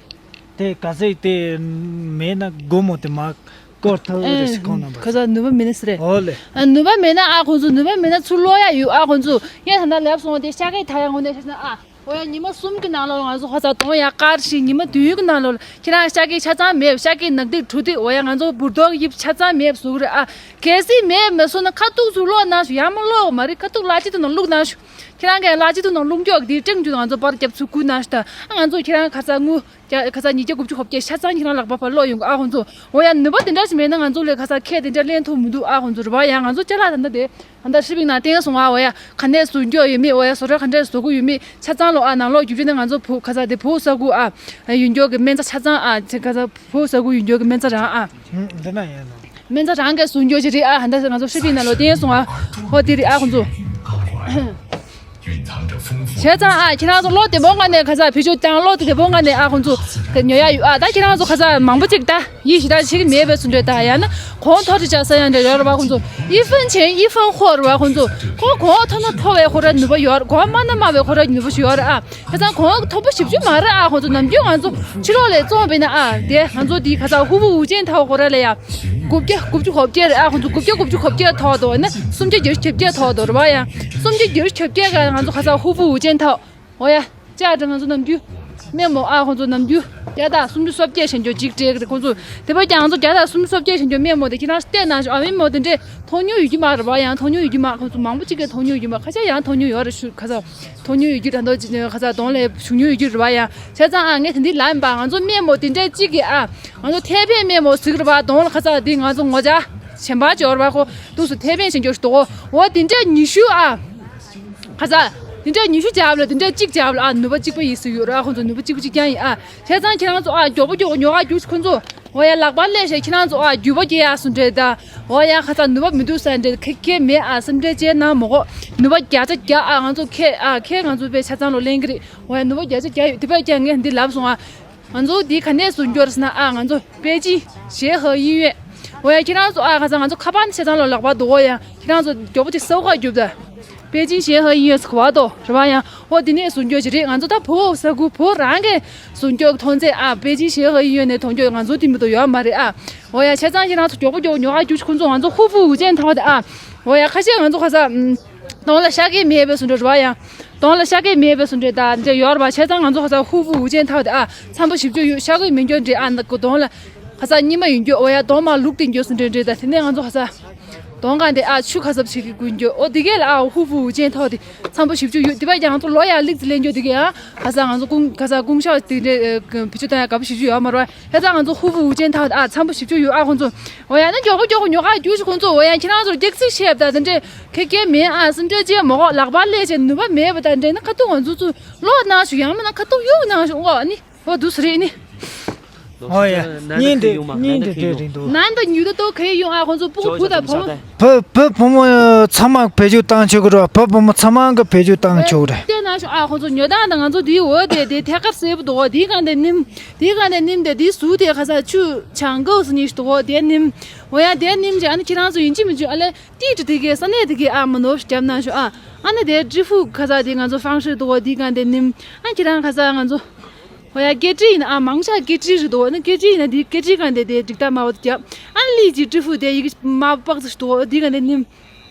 དེ་ག་ཚད་དེ་མེད་ན་སྒོར་མོ་དེ་མར་བསྐོར་ཐུབ་གི་རེད་ཟེར། ཁོང་རྣམ་པ་ཁ་ཚ་ནུས་པ་མེད་ན་ཟེར་རེད། ཨོ་ལེ། ཨ་ནུས་པ་མེད་ན་ཨ་ཁོང་ཚོ་ནུས་པ་མེད་ན་ཚུར་ལོག་ཡ་ཡོད། ཨ་ཁོང་ཚོ་ཡ་ད་ལྟ་ལབ་སོང་བ་དེ་ཤ་ཀའི་ཐ་ཡ་ངོ་ནས་ཤ་ན་ཨ། ཨོ་ཡ་ཉི་མ་གསུམ་གི་ནང་ལོགས་ང་ཚོ་ཧ་ཚ་གཏོང་ཡ་དཀར་ཞིང་ཉི་མ་བདུན་གི་ནང་ལོགས་ལ་ཁྱེད་རང་ཤ་ཀའི་ཆ་ཚང་མེད། ཤ་ཀའི་ནག་ཐིག་གྲུ་ཐིག་ཨོ་ཡ་ང་ཚོ་འབུར་རྡོག་གི་དབྱིབས་ཆ་ཚང་མེད་བཟོ་གི་རེད་ཨ། གལ་སྲིད་མེད་མ་སོང་ན་ཁ་ཐུག་ཚུར་ལོག་གནང་ཞུ། ཡར་མར་ལོག་མ་རེད། ཁ་ཐུག་གླ་ཆ་དེ་ནང་བླུགས་གནང་ཞུ། ཁྱེད་རང་གི་གླ་ཆ་དེ་ནང་བླུགས་མགྱོགས་དེ་སྤྲིང་རྒྱུ་ང་ཚོ་པར་རྒྱབ་ཚུར་བསྐུར་གནང་ཞུ། ད་ཨ་ང་ཚོ་ཁྱེད་རང་ཁ་ཚ་དངུལ་ཁ་ཚ་ཉིས་བརྒྱ་དགུ་བཅུ་གོ་བརྒྱད་ཤ་ཚང་ཁྱེད་རང་ལག་པ་ཕར་སློག་ཡོང་གི། ཨ་ཁོང་ཚོ་འོ་ཡ་ནུས་པ་དེ་འདྲ་ཞིག་མེད་ན་ང་ཚོ་ལས་ཁ་ཚ་ཁྱད་དེ་འདྲ་ལེན་ཐུབ་མི་འདུག་ཨ་ཁོང་ཚོ་རེད་པ། ཡ་ང་ཚོ་ཅ་ལག་ད་ལྟ་དེ་ད་ལྟ་ཧྲི་པིང་ནང་བསྟན་སོང་ཨ། འོ་ཡ་ག་ནས་བཟོ་རྒྱུ་ཡོད་མེད། འོ་ཡ་བཟོ་གྲྭ་ག་འདྲ་བཟོ་དགོས་ཡོད་མེད། ཆ་ཚང་ལོ་ཨ་ནང་ལོགས་རྒྱུ་ཆ་ནི་ང་ཚོ་བོ་ཁ་ཚ་དེ་བོ་ས་གུ་ཨ་ཡོད་མགྱོགས་གི་སྨན་རྩྭ་ཆ་ཚང་ཨ། ཁ་ཚ་བོ་ས་གུ་ཡོད་མགྱོགས་གི་སྨན་རྩྭ་རང་ཨ། འདི་ན་ཡིན་ནོ། སྨན་རྩྭ་རང་གིས་བཟོ་མགྱོགས་ཅིག་རེད་ཨ། ད་ལྟ་ང་ཚོ་ཧྲི་པིང་ནང་ལོགས་བསྟན་སོང་ཨ། ཧོ་དེ་རེད་ཨ་ཁོང་ཚོ། བྱས་ཙང་ཨ་ཁྱེད་རང་ཚོ་བློ་བདེ་པོ་ངང་ནས་ག་ས་བེད་སྤྱོད་བཏང་། བློ་བདེ་པོ་ངང་ནས་ཨ་ཁོང་ཚོ་ཉོ་ཡ་ཡོད་ཨ། ད་ཁྱེད་རང་ཚོ་ག་ས་མང་པོ་ཅིག་ད་ཡིད་ཞེ་དྲག་བྱེད་ཀྱི་མེད་པའི་བཟོ་འདྲ། ད་ཡང་ན་གོང་མཐོ་དྲགས་ཆགས་ས་ཡང་འདྲ་ཡོད་རེད་བ། ཁོང་ཚོ་ཡི་ཧྥན་ཆེན་ཡི་ཧྥན་ཧོ་རེད་བ། ཁོང་ཚོ་ཁོ་གོང་མཐོ་ན་མཐོ་བའི་ཁོ་ར་ནུས་པ་ཡོད་རེད། གོང་དམའ་ན་དམའ་བའི་ཁོ་ར་ནུས་པ་ཞིག་ཡོད་རེད་ཨ། བྱས་ཙང་གོང་མཐོ་པོ་ཞེ་པོ་ཅིག་མ་རེད་ཨ། ཁོང་ཚོ་ནམ་རྒྱུན་ང་ཚོ་ཕྱི་ལོགས་ལ་བཙོང་བས་ན་ཨ། དེ་ང་ཚོ་དེ་ག་ས་ཧུ་ཧྥུ་ཝུ་ཅན་ཐའོ་ཁོ་ར་ལ་ཡ། དགུ་བརྒྱ་དགུ་བཅུ་གོ་བརྒྱད་རེད་ཨ། ཁོང་ཚོ་དགུ་བརྒྱ་དགུ་བཅུ་གོ་བརྒྱད་ཐོག་ཏུ་ན་སུམ་བརྒྱ་བརྒྱད་ཅུ་གྱ་བརྒྱད་ཐོག་ཏུ་རེད་བ་ཡ། སུམ་བརྒྱ་བརྒྱད་ཅུ་གྱ་བརྒྱད་ག་ང་ཚོ་ག་ས་ཧུ་ཧྥུ་ཝུ་ཅན་ཐའོ། འོ་ཡ། ཅག་ང་ཚོ་ནམ་རྒྱུན་སྨན་མོ་ཨ་ཁོང་ཚོ་ནམ་རྒྱུན་བརྒྱ་དང་སུམ་ཅུ་སོ་བརྒྱད་བྱེད་རྒྱུ་གཅིག་སྤྲད་ཀྱི་རེད། ཁོང་ཚོ་དེ་བས་ཀྱང་ང་ཚོ་བརྒྱ་དང་སུམ་ཅུ་སོ་བརྒྱད་བྱེད་རྒྱུ་སྨན་མོ་དེ་ཁྱེད་རང་བལྟས་ན་ཤོག་ཨ། སྨན་མོ་དེ་འདྲས་མཐོང་མྱོང་ཡོད་ཀྱི་མ་རེད་བ་ཡ། མཐོང་མྱོང་ཡོད་ཀྱི་མ། ཁོང་ཚོ་མང་པོ་གཅིག་གིས་མཐོང་མྱོང་ཡོད་ཀྱི་མ། ཁ་ཤས་ཡང་མཐོང་མྱོང་ཡོད་རེད་ཞུ། ག་ས་མཐོང་མྱོང་ཡོད་ཀྱི་རེད་འདུག་ག་ས་གདོང་ལ་བཞུགས་མྱོང་ཡོད་ཀྱི་རེད་བ་ཡ། བྱས་ཙང་ཨ་ངས་དེ་འདི་ལབ་ཡིན་པ། ང་ཚོ་སྨན་མོ་དེ་འདྲས་གཅིག་གིས་ཨ། ང་ཚོ་ཐེ་ཕན་སྨན་མོ་ཟེར་གྱི་རེད་བ། གདོང་ལ་ག་ས་འདི་ང་ཚོ་ངོ་ཅག་གཞན་པ་ཅིག་ཡོད་རེད་བ། ཁོ་འདུག་སེ་ཐེ་ཕན་བྱེད་རྒྱུ་ཞིག་འདུག་འོ་དེ་འདྲས་ཉི་ཤུ་ཨ། ག་ས། དེ་འདྲ་ཉི་ཤུ་རྒྱབ་ལ་དེ་འདྲ་གཅིག་རྒྱབ་ལ་ཨ། ནུས་པ་གཅིག་པ་ཡིན་ཟེར་ཡོད་ར། ཁོང་ཚོ་ནུས་པ་གཅིག་པ་གཅིག་རྐྱང་ཡིན་ཨ། བྱས་ཙང་ཁྱེད་རང་ཚོ་ཨ་མགྱོགས་པོ་མགྱོགས་པོ་ཉོ་ག་རྒྱུགས། ཁོང་ཚོ་འོ་ཡ་ལག་པ་ལས་བྱས་ཁྱེད་རང་ཚོ་ཨ་རྒྱུས་པ་སྐྱེ་ཡ་སུ་འདྲེ་ད། འོ་ཡ་ཁ་ཚ་ནུས་པ་མི་འདུག་ས་འདྲེ་ཁེ་ཁེ་མེད་ཨ། སེམས་ཁྲལ་བྱས་ན་མོ་གོ། ནུས་པ་བརྒྱ་ཆ་བརྒྱ་ཨ། ང་ཚོ་ཁེ་ཨ་ཁེ་ང་ཚོ་པའི་ཆ་ཚང་ལོ་ལེན་གི་རེད། འོ་ཡ་ནུས་པ་བརྒྱ་ཆ་བརྒྱ་ཡོད། དེ་བས་ཀྱང་ངས་འདི་ལབ་སོང་ཨ། ང་ཚོ་འདི་ག་ནས་ཟུར་འགྱོ་རེད་ཟེར་ན་ཨ། ང་ཚོ་པེ་ཅིང་ཞེ་ཧེ་ཡིན་ཡོད། འོ་ཡ་ཁྱེད་རང་ཚོ་ཨ་ཁ་ཚ་ང་ཚོ་ཁ་པར་ནས་ཆ་ཚང་ལོ་ལག་པ་འདུག་འོ་ཡ་ཁྱེད་རང་ཚོ་མགྱོགས་པོ་ཅིག་སོ་ཁ་རྒྱུག་ད། པེ་ཅིང་ཞེ་ཧེ་ཡིན་ཡོད་ཟེར་གོ་བ་དོ་རེད་བ་ཡ། འོ་འདི་ནས་ཟུར་འགྱོ་ཅིག་རེད། ང་ཚོ་ད་བོད་ས་ཁུལ་བོད་རང་གི་ཟུར་འགྱོ་མཐོང་ཚེ་ཨ། པེ་ཅིང་ཞེ་ཧེ་ཡིན་ཡོད་ནས་མཐོང་རྒྱུ་ང་ཚོ་དེ་མི་འདུག་ཡོད་མ་རེད་ཨ། འོ་ཡ་བྱས་ཙང་ཁྱེད་རང་ཚོ་མགྱོགས་པོ་མགྱོགས་པོ་ཉོ་ག་རྒྱུགས། ཁོང་ཚོ་ང་ཚོ་ཧུ་ཧྥུ་ཝུ་ཅན་ཐང་བ་དེ་ཨ། འོ་ཡ་ཁ་ཤས་ང་ཚོ་ཁ་ས་གདོང་ལ་ཤ་སྐད་མེད་པའི་བཟོ་འདྲ་རེད་བ་ཡ། གདོང་ལ་ཤ་སྐད་མེད་པའི་བཟོ་འདྲ་ད་འདྲ་ཡོད་རེད་བ། བྱས་ཙང་ང་ཚོ་ཁ་ས་ཧུ་ཧྥུ་ཝུ་ཅན་ཐང་བ་དེ་ཨ། འཚམ་པོ་ཞེ་པོ་ཅིག་ཡོད། ཤ་སྐད་མི་འགྱོ་འདྲ་ཨ། ན་གོ་གདོང་ལ་ཁ་ས་སྙིགས་མ་ཡོད་འགྱོ། འོ་ཡ་གདོང་མ་ལུག་དེ་འགྱོ་བཟོ་འདྲ་འདྲ་ད། དེ་ནས་ང་ཚོ་ཁ་ས་གདོང་གང་དེ་ཨ་ཆུ་ཁ་སབ་བྱེད་ཀྱི་དགོས་འགྱོ། འོ་དེ་གས་ལ་ཨ་ཧུ་ཧྥུ་ཝུ་ཅན་ཐང་བ་དེ་འཚམ་པོ་ཞེ་པོ་ཅིག་ཡོད། དེ་བས་ཀྱང་ང་ཚོ་ལོ་ཡ་ལིག་ཙི་ལེན་འགྱོ་དེ་གས་ཨ། ཁ་ས་ང་ཚོ་ཀུང་ཁ་ས་ཀུང་ཤག་དེ་འདྲ་བེད་སྤྱོད་བཏང་ཡ་དགའ་པོ་ཞེ་པོ་ཅིག་ཡོད་མ་རེད་བ། ཧེ་ད་ང་ཚོ་ཧུ་ཧྥུ་ཝུ་ཅན་ཐང་ཨ་འཚམ་པོ་ཞེ་པོ་ཅིག་ཡོད་ཨ། ཁོང་ཚོ་འོ་ཡ་ན་མགྱོགས་པོ་མགྱོགས་པོ་ཉོ་ག་རྒྱུགས་ཤིག་ཁོང་ཚོ། འོ་ཡ་ཁྱེད་རང་ཚོར་སྐྱག་རྫུན་བཤད་པ་དང་དེ་འདྲས་ཁེ་ཁེ་མེད་ཨ། སེམས་ཁྲལ་བྱེད་མ་དགོས། ལག་པ་ལས་བྱས་ནུས་པ་མེད་པ་དང་འདྲས་ན་ཁ་ཐུག་ང་ཚོ་ཚོ་ལོག་གནང་ཤོག་ཡང་མིན་ན་ཁ་ཐུག་གཡུག་གནང་ཤོག་འོ་ནི་འོ་འདུག་སེ་རེད་ནི། འོ་ཡ། གཉིས་འདི་གཉིས་འདི་འདྲས་རེད་འདུག་ནན་ད་ཉུ་ད་ཏོ་ཁེ་ཡོང་ཨ། ཁོང་ཚོ་སྤུ་གུ་བུ་དང་བུ་མོ། བུ་བུ་བུ་མོ་ཚང་མ་བེད་སྤྱོད་བཏང་ཆོག་གི་རེད་བ། བུ་བུ་མོ་ཚང་མ་གི་བེད་སྤྱོད་བཏང་ཆོག་གི་རེད། བལྟས་ན་ཤོག་ཨ། ཁོང་ཚོ་ཉོ་སྟངས་དང་ང་ཚོ་དེའི་འོ་དེ་དེ་ཐད་ཀར་གསལ་པོ་འདུག་འོ་དེའི་སྒང་དེ་ནིམ། དེའི་སྒང་དེ་ནིམ་དེ་དེའི་ཟུར་དེ་ཁ་ས་ཆུ་བྱང་གོ་སི་ནི་ཞིག་འདུག་འོ་དེ་ནིམ། འོ་ཡ་དེ་ནིམ་ཅིག་ཨ་ནི་ཁྱེད་རང་ཚོ་ཡིན་གཅིག་མིན་གཅིག་ཨ་ལེ་ཏི་ཏི་དེ་གའི་ས་གནས་དེ་གའི་ཨ་མ་ནོར་བཞག་གནང་ཤོག་ཨ། ཨ་ནི་དེ་ཀྲི་ཧྥུ་ཁ་ས་དེ་ང་ཚོ་ཧྥང་ཧྲི་འདུག་འོ་དེའི་སྒང་དེ་ནིམ། ཨ་ཁྱེད་རང་ཁ་ས་ང་ཚོ། འོ་ཡ་ཀེ་ཏྲི་ཡིན་ཨ། མང་ཆ་ཀེ་ཏྲི་རེད་འདུག་འོ་ན་ཀེ་ཏྲི་ཡིན་ན་དེ་ཀེ་ཏྲི་སྒང་དེ་དེ་འགྲིག་ཐག་དམར་པོ་དེ་རྒྱབ། ཨ་ནི་ལི་ཅི་ཀྲི་ཧྥུ་དེ་ཡི་གེ་དམར་པོ་པག་ཙི་ཞིག་འདུག་འོ་དེའི་སྒང་དེ་ནིམ།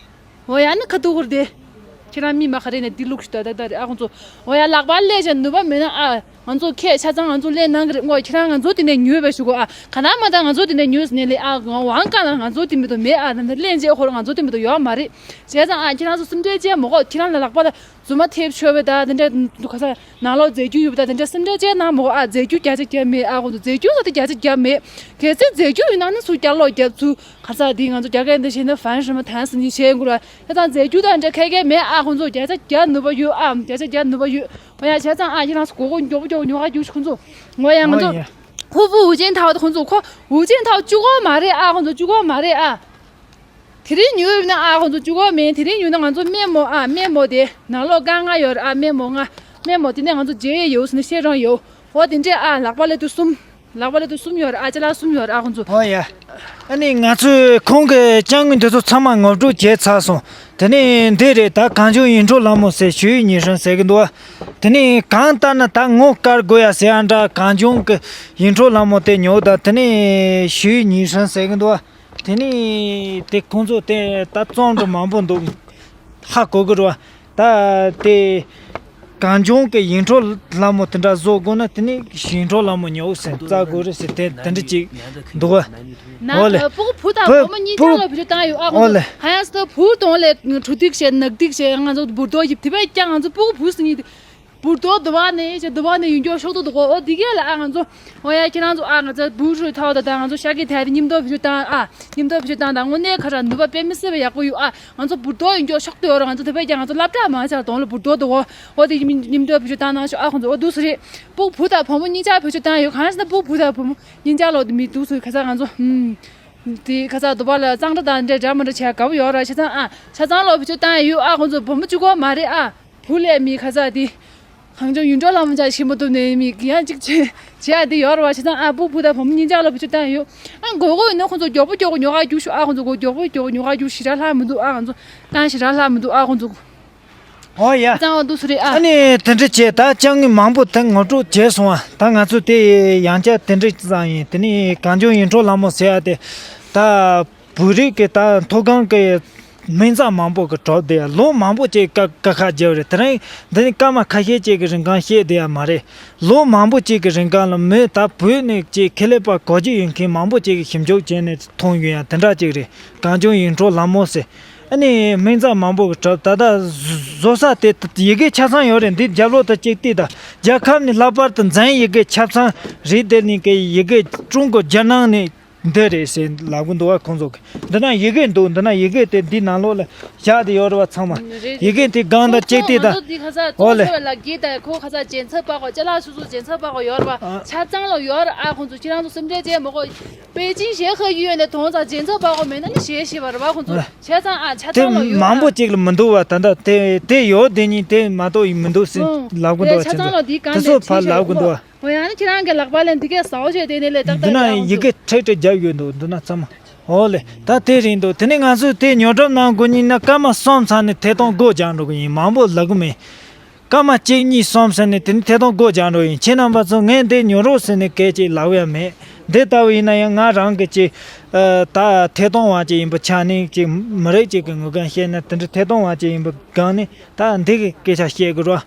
འོ་ཡ་ནི་ཁ་ཐུག་ཁུར་དེ། ཁྱེད་རང་མི་མ་ཁ་རེ་ནས་འདི་ལུགས་ཤིག་ད་ད་ད་རེད་ཨ་ཁོང་ཚོ། འོ་ཡ་ལག་པ་ལས་ཀྱང་ནུས་པ་མེད་ན་ཨ། ང་ཚོ་ཁས་ཆ་ཚང་ང་ཚོ་ལས་གནང་གི་རེད་ངོ་། ཁྱེད་རང་ང་ཚོ་དེ་ནས་ཉོས་པའི་ཞུ་གོ་ཨ། ག་ན་མ་ད་ང་ཚོ་དེ་ནས་ཉོས་ནས་ལས་ཨ་ང་ཝང་ཀ་ལ་ང་ཚོ་དེ་མི་འདུག་མེད་ཨ། ད་ལྟ་ལས་འཇལ་ཧོར་ང་ཚོ་དེ་མི་འདུག་ཡོད་མ་རེད། བྱས་ཙང་ཨ་ཁྱེད་རང་ཚོ་སེམས་ཁྲལ་བྱས་མ་དགོས། ཁྱེད་རང་ལ་ལག་པ་ལ་རྫུན་མ་ཐེབས་ཆོག་པའི་ད་དེ་འདྲ་ག་ས་ནང་ལོགས་རྫས་འགྱུར་ཡོད་པ་ད་དེ་འདྲ་སེམས་ཁྲལ་བྱས་གནང་མ་དགོས་ཨ། རྫས་འགྱུར་བརྒྱ་ཆ་བརྒྱ་མེད་ཨ། ཁོང་ཚོ་རྫས་འགྱུར་ཟེར་དེ་བརྒྱ་ཆ་བརྒྱ་མེད། གལ་སྲིད་རྫས་འགྱུར་ཡིན་ན་ནི་ཚུར་བསྐྱར་ལོག་རྒྱབ་ཚུལ། ཁ་ས་འདི་ང་ཚོ་རྒྱ་སྐད་འདི་བཤད་ན་ཧྥན་ཧྲི་མ་ཐན་སི་ནི་བཤད་དགོས་ར། ད་ལྟ་རྫས་འགྱུར་དང་འདྲ་ཁ་སྐད་མེད་ཨ། ཁོང་ཚོ་བརྒྱ་ཆ་བརྒྱ་ནུས་པ་ཡོད་ཨ། བརྒྱ་ཆ་བརྒྱ་ནུས་པ་ཡོད། འོ་ཡ་བྱས་ཙང་ཨ་ཁྱེད་རང་ཚོ་མགྱོགས་པོ་མགྱོགས་པོ་ཉོ་ག་རྒྱུགས་ཤིག་ཁོང་ཚོ། འོ་ཡ་ང་ཚོ་ཧུ་ཧྥུ་ཝུ་ཅན་ཐའོ་ད་ཁོང་ཚོ་ཁོ་ཝུ་ཅན་ཐའོ་གཅིག་པོ་མ་རེད་ཨ། ཁོང་ཚོ་གཅིག་པོ་མ་རེད་ཨ། དེ་རིང་ཉོས་ཡོད་ན་ཨ་ཁོང་ཚོ་གཅིག་པོ་མིན། དེ་རིང་ཉོས་ན་ང་ཚོ་སྨན་མོ་ཨ། སྨན་མོ་དེ་ནང་ལོགས་དཀར་ང་ཡོད་རེད་ཨ། སྨན་མོ་ལྔ། སྨན་མོ་དེ་ནས་ང་ཚོ་རྗེ་ཡེ་ཡོད་ཟེར་ན་ཤེས་རང་ཡོད། འོ་དེ་འདྲས་ཨ་ལག་པ་ལ་དུ་གསུམ། ལག་པ་ལ་དུ་གསུམ་ཡོད་རེད་ཨ། ཅ་ལག་གསུམ་ཡོད་རེད་ཨ་ཁོང་ཚོ། ཨོ་ཡ། ཨ་ནི་ང་ཚོས་ཁོང་གི་ཅ་དངོས་འདི་ཚོ་ཚང་མ་ངོ་སྤྲོད་བྱས་ཚར་སོང་། དེ་ནས་འདི་རེད་ད་གངས་ལྗོངས་ཡིད་འཕྲོག་ལྷ་མོ་ཟེར་ཞུས་ཉི་ཧྲན་ཟེར་གི་འདུག་བ། དེ་ནས་གང་ལྟར་ན་ད་ངོ་དཀར་དགོས་ཡ་ཟེར་ཡ་འདྲ་གངས་ལྗོངས་གི་ཡིད་འཕྲོག་ལྷ་མོ་དེ་ཉོ་ད་དེ་ནས་ཞུས་ཉི་ཧྲན་ཟེར་གི་འདུག་བ། དེ་ནས་དེ་ཁོང་ཚོ་དེ་ད་བཙོང་འགྲོ་མང་པོ་འདུག་ཧ་གོ་གི་རེད་བ། ད་དེ་གངས་ལྗོངས་ཀྱི་ཡིད་འཕྲོག་ལྷ་མོ་དེ་འདྲ་བཟོ་དགོས་ན་དེ་ནི་ཡིད་འཕྲོག་ལྷ་མོ་ཉོ་ཟེར་བཙལ་དགོས་རེད་ཟེར་དེ་དེ་འདྲ་ཅིག་འདུག་ག་ན་འོ་ལེ། སྤུ་གུ་བུ་དང་བུ་བུ་མོ་གཉིས་ཆ་ལ་བེད་སྤྱོད་བཏང་ཡོད་ཨ། ཁོང་ཚོ་ཧ་ཡང་སྟབས་བུ་གདོང་ལས་གྲུ་ཏིག་བྱས་ནག་ཏིག་བྱས་ང་ཚོ་འབུར་རྡོག་ཡིབ་དེ་བས་ཀྱང་ང་ཚོ་སྤུ་གུ་བུ་ཟེར་གཉིས་དེ། འབུར་རྡོག་དུ་བ་ནས་ཅེ་དུ་བ་ནས་ཡུན་སྐྱོར་ཤོག་ཏུ་འདུག་གོ། འོ་འདི་གས་ལ་ཨ་ང་ཚོ་འོ་ཡ་ཁྱེད་རང་ཚོ་ཨ་ང་ཚོ་བུ་ཧྲུའི་ཐའོ་ད་ད་ང་ཚོ་ཤ་ཀི་ཐའི་དེ་མཉམ་དུ་བེད་སྤྱོད་བཏང་ཨ། མཉམ་དུ་བེད་སྤྱོད་བཏང་ད་དངོས་གནས་ཁ་ར་ནུས་པ་དཔེ་མི་སྲིད་པ་ཡག་པོ་ཡོད་ཨ། ང་ཚོ་འབུར་རྡོག་ཡུན་སྐྱོར་ཤོག་ཏུ་ཡོད་ར། ང་ཚོ་དེ་བས་ཀྱང་ང་ཚོ་སློབ་གྲྭ་མང་ཆར་གདོང་ལ་འབུར་རྡོག་འདུག་གོ། འོ་དེ་མཉམ་དུ་བེད་སྤྱོད་བཏང་གནང་ཤོག་ཨ། ཁོང་ཚོ་འོ་འདུག་སེ་རེད། སྤུ་གུ་བུ་དང་བུ་མོ་གཉིས་ཆ་བེད་སྤྱོད་བཏང་ཡོད། གང་ཟེར་ན་སྤུ་གུ་བུ་དང་བུ་མོ་གཉིས་ཆ་ལོ་དེ་མི་འདུག་སེ་ཁ་ཚ་ང་ཚོ་ཧུམ། དེ་ཁ་ཚ་དུ་བ་ལ་གཙང་སྦྲ་དང་འདྲ་འདྲ་མི་འདྲ་བྱས་དགའ་པོ་ཡོད་ར། ཆ་ཚང་ཨ་ཆ་ཚང་ལོ་བེད་སྤྱོད་བཏང་ཡོད་ཨ། ཁོང་ཚོ་བུ་མོ་གཅིག་པོ་མ་རེད་ཨ། བུ་ལས་མི་ཁ་ཚ་དེ། གངས་ལྗོངས་ཡིད་འཕྲོག་ལྷ་མོ་ཅག་ཤི་མ་ཐུབ་ནས་མི་གི་ཡང་ཅིག་བྱེད་བྱེད་ཡ་དེ་ཡོད་རེད་བ། བྱས་ཙང་ཨ་བུ་བུ་དང་བུ་མོ་གཉིས་ཆར་ལ་བུ་ཆུ་བཏང་ཡོད། ཨ་མགོ་སྐོར་ཡིན་ན་ཁོང་ཚོ་མགྱོགས་པོ་མགྱོགས་པོ་ཉོ་ག་རྒྱུགས་ཤོག་ཨ་ཁོང་ཚོ་མགོ་མགྱོགས་པོ་མགྱོགས་པོ་ཉོ་ག་རྒྱུགས་ཞེ་དྲག་ལྷག་མི་འདུག་ཨ་ཁོང་ཚོ་བཏང་ཞེ་དྲག་ལྷག་མི་འདུག་ཨ་ཁོང་ཚོ། ཨོ་ཡ། ཙང་བ་འདུག་སུ་རེད་ཨ། ཨ་ནི་དེ་འདྲ་བྱས་ད་ཅང་ངས་མང་པོ་དེ་ངོ་སྤྲོད་བྱས་སོང་ཨ། ད་ང་ཚོ་དེ་ཡང་བསྐྱར་དེ་འདྲ་ཙང་ཡིན། དེ་ནི་གངས་ལྗོངས་ཡིད་འཕྲོག་ལྷ་མོ་ཟེར་ཡ་དེ་ད། བོད་རིགས་ཀྱི་ད་མཐོ་སྒང་གི་སྨན་རྩྭ་མང་པོ་གི་གྲོགས་དེ་ལོ་མང་པོ་ཅིག་ཀ་ཀ་ཁ་རྒྱབ་རེད། དེ་རིང་འདི་ནི་སྐར་མ་ཁ་ཤས་ཅིག་གི་རིང་གང་བཤད་བསྡད་ཡ་མ་རེད། ལོ་མང་པོ་ཅིག་གི་རིང་གང་ལ་མི་ད་བོད་ནས་ཅིག་ཁེ་ལས་པ་གོ་རྒྱུ་ཡོད་མཁན་མང་པོ་ཅིག་གི་ཞིབ་འཇུག་བྱས་ནས་མཐོང་ཡོད་ཡ་དེ་འདྲ་ཅིག་རེད། གངས་ལྗོངས་ཡིད་འཕྲོག་ལྷ་མོ་ཟེར། ཨ་ནི་སྨན་རྩྭ་མང་པོ་གི་གྲོགས་ད་ལྟ་བཟོ་ས་དེ་ཡི་གེ་ཆ་ཚང་ཡོད་རེད། འདི་རྒྱབ་ལོགས་དུ་ཅིག་བལྟས་ད། རྒྱལ་ཁབ་ནས་ལྷག་པར་དུ་འཛིན་ཡི་གེ་ཆ་ཚང་རེད། དེ་ནི་གི་ཡི་གེ་ཀྲུང་གོ་རྒྱལ་ནང་ནས། འདི་རེད་ཟེར་ལབ་གི་འདུག་བ་ཁོང་ཚོ་གི། འདི་ན་ཡི་གེ་འདུག་འདི་ན་ཡི་གེ་དེ་འདི་ནང་ལོགས་ལ་བཞག་དེ་ཡོད་རེད་བ་ཚང་མ། རེད་རེད། ཡི་གེ་དེ་སྒང་དང་གཅིག་དེ་དང་། ཁོང་ཚོ་འདི་ཁ་ཚ་ཨོ་ལེ། ཙོང་ཁ་ཚ་ལ་གི་ད་ཁོ་ཁ་ཚ་རྒྱན་ཚབ་པ་གོ་ཅ་ལག་སོ་སོ་རྒྱན་ཚབ་པ་གོ་ཡོད་རེད་བ། ཨ། ཆ་ཚང་ལ་ཡོད་རེད་ཨ། ཁོང་ཚོ་ཁྱེད་རང་ཚོ་སེམས་ཁྲལ་བྱེད་མ་དགོས། པེ་ཅིང་ཞེ་ཁ་གི་ཡོད་ནས་དོང་ཚ་རྒྱན་ཚབ་པ་གོ་མེད་ན་ནི་ཞེ་ཞེ་བ་རེད་བ་ཁོང་ཚོ། ཨ། ཆ་ཚང་ཨ་ཆ་དེ་ཚང་ལ་ཡོད་མང་པོ་ཨ། ཅིག་ལ་མི་འདུག་བ། ད་ལྟ་དེ་དེ་ཡོད་དེ་ཉིད་དེ་མ་གཏོགས་ཡིན་མི་འདུག་ཟེར་ཨང་། ལབ་གི་འདུག་བ། ཆ་ཚང་ལ་འདི་གང་དེ་ཚོ་ཕར་ལབ་གི་འདུག་བ། འོ་ཡང་ནི་ཁྱེད་རང་གི་ལག་པ་ལ་འདི་གས་ཟའོ་བྱས་དེ་ནས་ལས་ཏག་ཏག་འདི་ན་ཡང་ཡི་གེ་ཁྲིག་ཁྲིག་རྒྱབ་ཡོད་འདུག་འདི་ན་ཚང་མ། འོ་ལེ། ད་དེ་རིང་འདུག་དེ་ནས་ང་ཚོས་དེ་ཉོ་སྒྲུབ་གནང་དགོས་ཉིན་ན་སྐར་མ་གསུམ་ཚར་ནས་ཐད་གཏོང་སྒོ་རྒྱག་འགྲོ་གི་ཡིན། མང་པོ་ལབ་གི་མེད། སྐར་མ་གཅིག་གཉིས་གསུམ་ཟེར་ནས་དེ་ནས་ཐད་གཏོང་སྒོ་རྒྱག་འགྲོ་ཡིན། ཁྱེད་རྣམ་པ་ཚོ་ངས་འདི་ཉོ་རོགས་ཟེར་ནས་སྐད་ཅིག་ལབ་ཡ་མེད། འདི་ལྟ་བུ་ཡིན་ན་ཡང་ང་རང་གི་ཅིག་ད་ཐད་གཏོང་བ་ཅིག་ཡིན་པ་ཆ་ནས་ཅིག་མི་རིགས་ཅིག་གི་ངོ་རྒོལ་བཤད་ན་དེ་འདྲ་ཐད་གཏོང་བ་ཅིག་ཡིན་པ་སྒང་ནས་ད་འདི་གི་སྐད་ཆ་བཤད་དགོས་རོགས།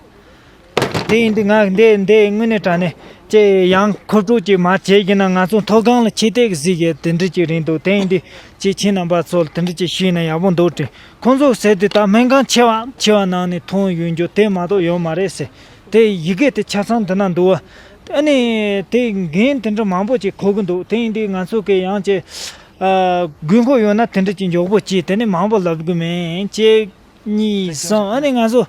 དེ་ཡིན་དུས་ང་འདི་འདི་དངོས་གནས་དྲང་གནས་ཅེ་ཡང་ཁོ་སྤྲོ་ཅིག་མ་བྱེད་ཀྱི་ན་ང་ཚོ་མཐོ་སྒང་ལ་ཆེ་གཏད་ཀྱི་གཟིགས་ཀྱི་དེ་འདྲ་ཅིག་རེད་འདུག་དེ་ཡིན་དུས་ཅེ་ཁྱེད་རྣམ་པ་ཚོ་ལ་དེ་འདྲ་ཅིག་ཞུས་ན་ཡག་པོ་འདུག་དྲན། ཁོང་ཚོ་ཟེར་དུས་ད་སྨན་ཁང་ཆེ་བ་ཆེ་བ་ནང་ནས་མཐོང་ཡོང་རྒྱུ་དེ་མ་གཏོགས་ཡོད་མ་རེད་ཟེར། དེ་ཡི་གེ་དེ་ཆ་ཚང་འདི་ན་འདུག་བ། ཨ་ནི་དེ་འགན་དེ་འདྲ་མང་པོ་ཅིག་འཁུར་གི་འདུག་དེ་ཡིན་དུས་ང་ཚོ་གི་ཡང་ཅེ་དགོས་མཁོ་ཡོད་ན་དེ་འདྲ་ཅིག་མགྱོགས་པོ་བྱས་དེ་ནས་མང་པོ་ལབ་གི་མིན་ཅེ། གཉིས་གསུམ། ཨ་ནི་ང་ཚོ་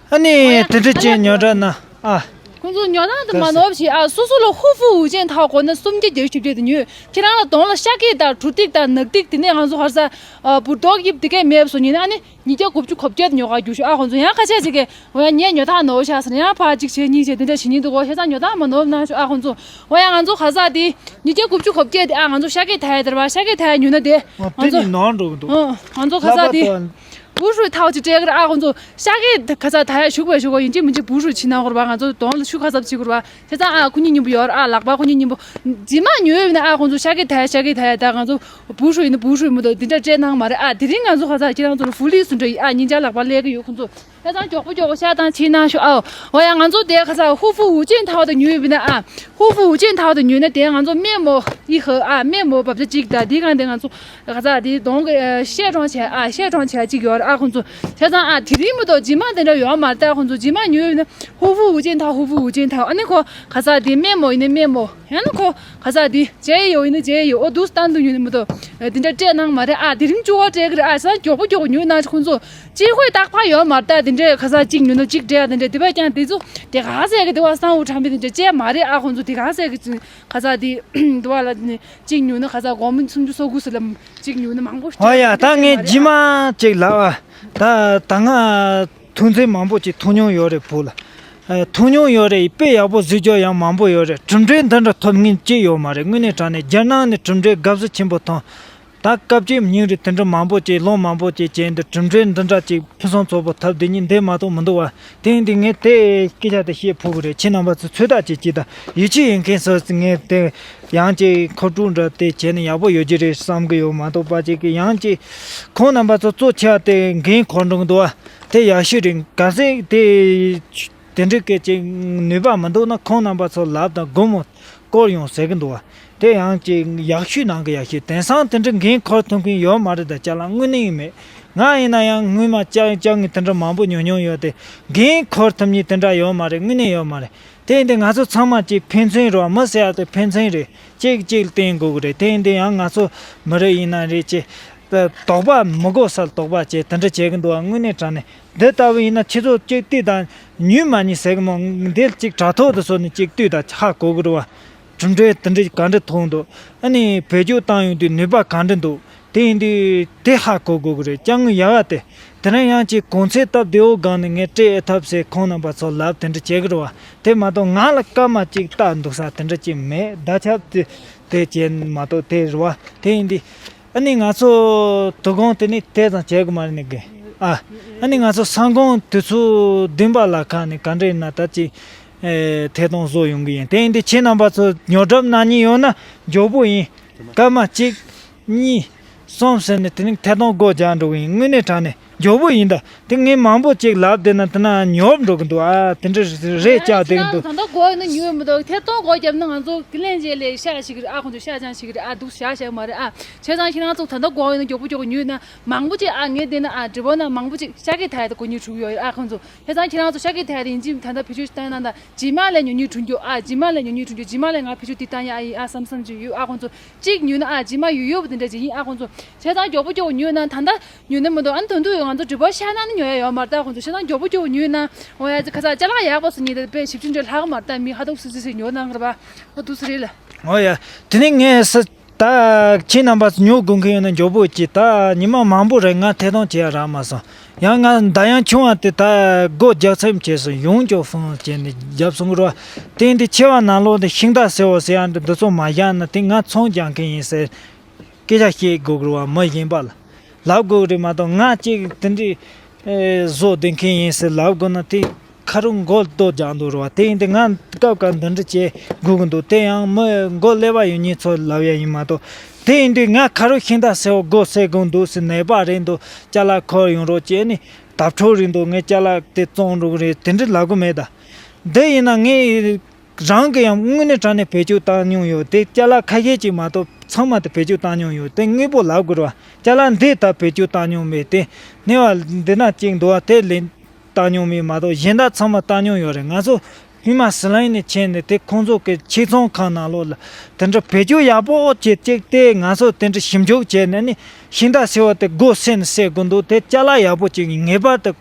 ཨ་ནི་དེ་འདྲ་བྱས་ཉོ་འདྲ་ན་ཨ། ཁོང་ཚོ་ཉོ་སྟངས་དེ་མ་ནོར་བྱས་ཨ། སོ་སོ་ལ་ཧུ་ཧྥུ་ཝུ་ཅན་ཐའོ་དགོས་ན་སུམ་བརྒྱ་བརྒྱད་ཅུ་བརྒྱད་དེ་ཉོས། ཁྱེད་རང་ལ་གདོང་ལ་ཤ་སྐད་དང་གྲུ་ཏིག་དང་ནག་ཏིག་དེ་ནས་ང་ཚོ་ཧར་ས་ཨ་འབུར་རྡོག་དབྱིབས་དེ་གས་མེད་པ་བཟོ་ཉོས་ན་ཨ་ནི་ཉིས་བརྒྱ་དགུ་བཅུ་གོ་བརྒྱད་དེ་ཉོ་ག་རྒྱུགས་ཤོག་ཨ། ཁོང་ཚོ་ཡང་ཁ་ཤས་ཅིག་གིས་འོ་ཡ་ངས་ཉོ་སྟངས་ནོར་ཤག་ཟེར་ཡང་ཕར་གཅིག་བྱས་གཉིས་བྱས་དེ་འདྲ་བྱེད་ཉིན་འདུག་གོ་བྱས་ཙང་ཉོ་སྟངས་མ་ནོར་གནང་ཤོག་ཨ། ཁོང་ཚོ་འོ་ཡ་ང་ཚོ་ཧར་ས་དེ་ཉིས་བརྒྱ་དགུ་བཅུ་གོ་བརྒྱད་དེ་ཨ། ང་ཚོ་ཤ་སྐད་ཐ་ཡ་དེ་ར་བ་ཤ་སྐད་ཐ་ཡ་ཉོས་ན་དེ་ང་དེ་ཚོ་ནི་ནོར་འགྲོ་གི་འདུག་ཨ། ང་ཚོ་ཧར་ས་ལྷག་པར་དེ་དུ། བུ་ཧྲུའི་ཐའོ་ཅིག་སྤྲད་གི་ར་ཨ། ཁོང་ཚོ་ཤ་སྐད་ཁ་ཚ་ད་ཡ་ཞུགས་པའི་ཞུགས་པ་ཡིན་གཅིག་མིན་གཅིག་བུ་ཧྲུའི་ཕྱིན་ན་ཧོར་བ་ང་ཚོ་གདོང་ལ་ཤུ་ཁ་ཚབ་བྱེད་དགོས་ར་བ། བྱས་ཙང་ཨ་ཁོ་གཉིས་མཉམ་པོ་ཡོད་ར་ཨ། ལག་པ་ཁོ་གཉིས་མཉམ་པོ་རྗེས་མ་ཉོས་ཡོད་ན་ཨ། ཁོང་ཚོ་ཤ་སྐད་ད་ཡ་ཤ་སྐད་ད་ཡ་ད་ང་ཚོ་བུ་ཧྲུའི་ཡིན་ན་བུ་ཧྲུའི་མི་འདུག་འདི་འདྲ་སྤྲད་གནང་མ་རེད་ཨ། དེ་རིང་ང་ཚོ་ཁ་ཚ་ཁྱེད་རང་ཚོ་ལ་བུ་ལི་སུ་འདྲ་ཡིན་ཨ། གཉིས་ཆ་ལག་པ་ལས་གི་ཡོད་ཁོང་ཚོ། བྱས་ཙང་མགྱོགས་པོ་མགྱོགས་པོ་ཤ་བཏང་ཕྱིན་གནང་ཤོག་ཨ། འོ་ཡ་ང་ཚོ་དེ་ཁ་ཚ་ཧུ་ཧྥུ་ཝུ་ཅན་ཐའོ་དེ་ཉོས་ཡོད་ན་ཨ། ཧུ་ཧྥུ་ཝུ་ཅན་ཐའོ་དེ་ཉོས་ན་དེ་ང་ཚོ་སྨན་མོ་ཡི་ཧ་ཨ། སྨན་མོ་བབ་ཆ་གཅིག་ད་དེ་གང་དེ་ང་ཚོ། ག་ས་དེ་གདོང་གི་ཤས་གྲོང་བྱས་ཨ། ཤས་གྲོང་བྱས་གཅིག་ཡོད་རེད་ཨ། ཁོང་ཚོ་བྱས་ཙང་ཨ། དེ་རིང་མི་ཐོག་རྗེས་མ་དེ་འདྲ་ཡོད་མ་རེད་ད། ཁོང་ཚོ་རྗེས་མ་ཉོས་ཡོད་ན་ཧུ་ཧྥུ་ཝུ་ཅན་ཐའོ་ཧུ་ཧྥུ་ཝུ་ཅན་ཐའོ་ཨ་ནི་ཁོ་ག་ས་དེ་སྨན་མོ་ཡིན་ན་སྨན་མོ་ཡང་ན་ཁོ་ག་ས་དེ་ཇེ་ཡོ་ཡིན་ན་ཇེ་ཡོ་ཨོ་དུས་སྟན་དུ་ཉོས་ནི་མི་ཐོག་དེ་འདྲ་སྤྲད་གནང་མ་རེད་ཨ། དེ་རིང་བཅུ་བ་སྤྲད་གི་རེད་ཨ། བྱས་ཙང་མགྱོགས་པོ་མགྱོགས་པོ་ཉོས་གནང་ཁོང་ཚོ་ཅིག་ཧོད་རྟག་པ་ཡོད་མ་རེད་ད། དེ་འདྲའི་ག་ས་གཅིག་ཉོས་ན་གཅིག་སྤྲད་ཨ། དེ་འདྲ་དེ་བས་ཀྱང་དེ་ཚོ་དེ་ག་ས་གི་དེ་བ་གསང་བོ་ཁྲམ་པའི་དེ་འདྲ་སྤྲད་མ་རེད་ཨ། ཁོང་ཚོ་དེ་ག་ས་གི་ག་ས་དེ་དེ་བ་ལ་ནི། གཅིག་ཉོས་ན་ཁ་ཚ་སྒོར་མོ་སུམ་ཅུ་སོ་དགུ་ཟེར་ལ་གཅིག་ཉོས་ན་མང་པོ་ཞིག་ཨོ་ཡ། ད་ངས་རྗེས་མ་ཅིག་ལབ་ཨ། ད་ད་ང་ཐུགས་འཚེམ་མང་པོ་ཅིག་ཐུག་མྱོང་ཡོད་རེད་བུ་ལ། ཨ། ཐུག་མྱོང་ཡོད་རེད། དཔེ་ཡག་པོ་བཟོས་རྒྱུ་ཡང་མང་པོ་ཡོད་རེད། གྲུབ་འབྲས་འདི་འདྲ་ཐོབ་མཁན་ཅིག་ཡོད་མ་རེད། དངོས་གནས་དྲང་གནས་རྒྱལ་ནང་ནས་གྲུབ་འབྲས་དགའ་བསུ་ཆེན་པོ་ཐོན། ད་སྐབས་ཅིག་མྱིང་རིགས་དེ་འདྲ་མང་པོ་ཅིག་ལོ་མང་པོ་ཅིག་བྱས་འདི་གྲུབ་འབྲས་འདི་འདྲ་ཅིག་ཕུན་སུམ་ཚོགས་པོ་ཐོབ་བསྡད་མཁན་འདི་མ་གཏོགས་མི་འདུག་བ། དེ་ཡིན་དུས་ངས་དེ་སྐད་ཆ་དེ་བཤད་ཕོད་གི་རེད། ཁྱེད་རྣམ་པ་ཚོ་ཚོད་ལྟ་བྱེད་ཀྱི་དང་ཡིད་ཆེས་ཡོད་མཁན་ཚོ་ངས་དེ་ཡང་ཅིག་མཁོ་སྤྲོད་འདྲ་དེ་བྱས་ན་ཡག་པོ་ཡོད་ཀྱི་རེད་བསམ་གི་ཡོད། མ་གཏོགས་པ་ཅིག་གི་ཡང་ཅིག་ཁོང་རྣམ་པ་ཚོ་གཙོ་ཆེ་བ་དེ་འགན་འཁུར་འགྲོ་གི་འདུག་བ། དེ་ཡག་ཤོས་རེད། གལ་སྲིད་དེ་དེ་འདྲའི་སྐད་ཅིག་ནུས་པ་མི་འདུག་ན་ཁོང་རྣམ་པ་ཚོ་ལབ་དང་སྒོར་མོ་བསྐོར་ཡོང་ཟེར་གི་འདུག་བ། དེ་ཡང་ཅིག་ཡག་ཤོས་ནང་གི་ཡག་ཤོས། དེང་སང་དེ་འདྲ་འགན་འཁུར་ཐུབ་མཁན་ཡོད་མ་རེད་ད། ཅ་ལག་དངོས་གནས་ཡིན་མེད། ང་ཡིན་ན་ཡང་སྔོན་མ་ཅ་ཅ་ངས་དེ་འདྲ་མང་པོ་ཉོ་མྱོང་ཡོད་དེ། འགན་འཁུར་ཐུབ་མཁན་དེ་འདྲ་ཡོད་མ་རེད། དངོས་གནས་ཡོད་མ་རེད། དེ་ཡིན་དུས་ང་ཚོ་ཚང་མ་ཅིག་ཕན་ཚུན་རེད་བ། མི་ཟེར་ཡ་དེ་ཕན་ཚུན་རེད། གཅིག་གཅིག་ལ་བརྟེན་དགོས་གི་རེད། དེ་ཡིན་དུས་ཡང་ང་ཚོ་མི་རིགས་ཡིན་ན་རེད། ཅིག་དོགས་པ་མི་དགོས་སར་དོགས་པ་བྱས་དེ་འདྲ་བྱེད་གི་འདུག་བ། དངོས་གནས་དྲང་གནས་འདི་ལྟ་བུ་ཡིན་ན་ཁྱེད་ཚོ་གཅིག་བལྟས་དང་ཉུལ་མ་ཉུལ་ཟེར་གི་མོ། འདི་གཅིག་དྲ་ཐོག་ཏུ་སོང་ནས་གཅིག་བལྟས་དང་ཧ་གོ་གི་རེད་བ། གྲུབ་འབྲས་དེ་འདྲ་ག་འདྲ་ཐོན་འདུག་ཨ་ནི་བེད་སྤྱོད་བཏང་ཡོང་དུས་ནུས་པ་ག་འདྲ་འདུག་དེ་ཡིན་དུས་དེ་ཧ་གོ་དགོས་ཀྱི་རེད། ཅ་དངོས་ཡག་ཡ་དེ་ དེ་རིང་ཡང་ཅིག་གོང་ཚད་སྟབས་བདེ་བོ་སྒང་ནས་ངས་སྤྲད་ཨེ་ཐབས་ཟེར་ཁོང་རྣམ་པ་ཚོ་ལབ་དེ་འདྲ་བྱེད་གི་རེད་བ། དེ་མ་གཏོགས་ང་ལ་སྐར་མ་གཅིག་ལྟ་འདུག་ས་དེ་འདྲ་ཅིག་མེད། བརྡ་ཁྱབ་དེ་དེ་བྱས་མ་གཏོགས་དེ་རེད་བ། དེ་ཡིན་དུས་ཨ་ནི་ང་ཚོ་དོ་དགོང་དེ་ནི་དེ་ཙམ་བྱེད་དགོས་མ་རེད་ནི་གི། ཨ་ཨ་ནི་ང་ཚོ་ས་གོང་དུས་ཚོད་བདུན་པ་ལ་ཁ་ནས་ག་འདྲ་ཡིན་ན་ད་ཅིག་ཨེ་ཐད་གཏོང་བཟོ་ཡོང་གི་ཡིན། དེ་ཡིན་དུས་ཁྱེད་རྣམ་པ་ཚོ་ཉོ་སྒྲུབ་གནང་མཁན་ཡོད་ན་མགྱོགས་པོ་ཡིན། སྐར་མ་གཅིག་གཉིས་གསུམ་ཟེར་ནས་དེ་ནི་ཐད་གཏོང་སྒོ་རྒྱག་འགྲོ་གི་ཡིན། དངོས་གནས་དྲང་ནས་མགྱོགས་པོ་ཡིན་ད། དེ་ངས་མང་པོ་ཅིག་ལབ་བསྡད་ན་དེ་ན་ཉོབ་འགྲོ་གི་འདུག་ཨ་དེ་འདྲ་རེད་བཅག་བསྡད་གི་འདུག་ད་ལྟ་སྒོ་ཡིན་ན་ཉོས་མི་འདུག་ཐད་གཏོང་སྒོ་བརྒྱབ་ན་ང་ཚོ་ཀི་ལན་བྱས་ལས་ཤ་ཞིག་རེད། ཨ་ཁོང་ཚོ་ཤ་ཅང་ཞིག་རེད། ཨ་འདུག་ཤ་ཞིག་མ་རེད། ཨ་བྱས་ཙང་ཁྱེད་རང་ཚོ་ད་ལྟ་སྒོ་ཡིན་ན་མགྱོགས་པོ་མགྱོགས་པོ་ཉོས་ན་མང་པོ་ཅིག་ཨ་ངས་བལྟས་ན་ཨ་འབྲི་བོ་ན་མང་པོ་ཅིག་ཤ་ཀི་ཐ་ཡ་ད་གོ་ཉོས་གྲུག་ཡོད་རེད། ཨ་ཁོང་ཚོ་བྱས་ཙང་ཁྱེད་རང་ཚོ་ཤ་ཀི་ཐ་ཡ་དེ་ཡིན་གཅིག་ད་ལྟ་བེད་སྤྱོད་བཏང་ན་ད་རྗེས་མ་ལས་ཉོ་ཉོས་གྲུང་རྒྱུ། ཨ་རྗེས་མ་ལས་ཉོ་ཉོས་གྲུང་རྒྱུ། རྗེས་མ་ལས་ང་བེད་སྤྱོད་དེ་བཏང་ཡ་ཨ་ཡིན་ཨ་བསམ་བསམ་ཅིག་ཡོད། ཨ་ཁོང་ཚོ་གཅིག་ཉོས་ན་ཨ་རྗེས་མ་ཡོད་ཡོད་པ་དེ་འདྲ་ཅིག་ཡིན། ཨ་ཁོང་ཚོ་བྱས་ཙང་མགྱོགས་པོ་མགྱོགས་པོ་ཉོས་ན་ད་ལྟ་ཉོས་ན་མི་འདུག་ཨ་ནི་དོན་དུ་ང་ཚོ་འབྲི་བོ་ཤ་ནང་ནས་ཉོ་ཡ་ཡོད་མ་རེད། ད་ཁོང་ཚོ་བྱས་ཙང་མགྱོགས་པོ་མགྱོགས་པོ་ཉོས་ན་འོ་ཡ་ཁ་ཚ་ཅ་ལག་ཡག་པ་སུ་ཉོས་ཏེ་དཔེ་ཞིབ་ཅིང་འདྲ་ལྷག་མ་རེད། ད་མི་ཧ་ཏོག་སི་སི་སི་ཉོ་ནང་རེད་པ། ཨ་འདུག་སེ་རེད་ལ། འོ་ཡ། དེ་ནས་ངས་ས་ད་ཁྱེད་རྣམ་པ་ཚོ་ཉོ་དགོས་མཁན་ཡོད་ན་མགྱོགས་པོ་གྱིས། ད་ཉི་མ་མང་པོ་རེད་ང་ཐད་གཏོང་བྱེད་ཡ་རག་མ་སོང་། ཡང་ང་ཟླ་ཡང་ཆུང་བ་དེ་ད་སྒོ་རྒྱག་མཚམས་བྱས་སོང་། ཡོང་ཅོག་ཧྥང་བྱས་ནས་རྒྱབ་སོང་གི་རེད་བ། དེ་འདི་ཆེ་བ་ནང་ལོགས་འདི་ཤིང་རྟ་སེར་བོ་ཟེར་ཡ་འདི་འདི་ཚོ་མ་བཞག་ན་དེ་ང་ཚོང་རྒྱག་མཁན་ཡིན་ཟེར་སྐད་ཆ་བཤད་དགོས་གི་རེད་བ། མི་གཞན་པ་ལ་ལབ་དགོས་གི་རེད་མ་གཏོགས་ང་གཅིག་དེ་འདྲའི་ཨེ་བཟོ་བསྡད་མཁན་ཡིན་ཟེར་ལབ་དགོས་ན་དེ། ཁ་རུ་མགོ་རྡོ་རྒྱག་འདུག་རེད་བ། དེ་ཡིན་དུས་ང་སྐབས་འགའ་འདི་འདྲ་བྱེད་དགོས་ཀྱི་འདུག་དེ་ཡང་མི་མགོ་ཀླད་པ་ཡོད་མཁན་ཚོ་ལབ་ཡ་ཡིན་མ་གཏོགས། དེ་ཡིན་དུས་ང་ཁ་རུ་ཤིང་རྟ་སེར་བོ་སྒོ་ཟེར་དགོས་འདུག་ཟེར། ནད་པ་རེད་འདུག་ཅ་ལག་འཁོར་ཡོང་རོགས་བྱས་ནས་དྭགས་ཕྲུག་རེད་འདུག་ངས་ཅ་ལག་དེ་བཙོང་རོགས་རེད་དེ་འདྲ་ལབ་གི་མེད་ད། འདི་ཡིན་ན་ངས་རང་གི་ཡང་དངོས་གནས་དྲང་གནས་བེད་སྤྱོད་བཏང་མྱོང་ཡོད། དེ་ཅ་ལག་ཁ་ཤས་ཅིག་མ་གཏོགས་ཚང་མ་དེ་བེད་སྤྱོད་བཏང་མྱོང་ཡོད། དེ་དངོས་པོ་ལབ་དགོས་རེད་བ། ཅ་ལག་འདི་ད་བེད་སྤྱོད་བཏང་མྱོང་མེད། དེ་སྣེ་བ་འདི་ན་གཅིག་འདུག་བ། དེ་ལེན་བཏང་མྱོང་མེད་མ་གཏོགས་གཞན་དག་ཚང་མ་བཏང་མྱོང་ཡོད་རེད། ང་ཚོ་ཧི་མ་སི་ལན་ནས་ཕྱིན་ནས་དེ་ཁོང་ཚོ་གི་ཕྱིར་ཚོང་ཁང་ནང་ལོགས་ལ་དེ་འདྲ་བེད་སྤྱོད་ཡག་པོ་བྱེད་ཅིག་དེ་ང་ཚོ་དེ་འདྲ་ཞིབ་འཇུག་བྱས་ནས་ནི་ཤིང་རྟ་སེར་བ་དེ་སྒོ་ཟེར་ནས་ཟེར་དགོས་འདུག་དེ་ཅ་ལག་ཡག་པོ་ཅིག་ངེས་པར་དུ་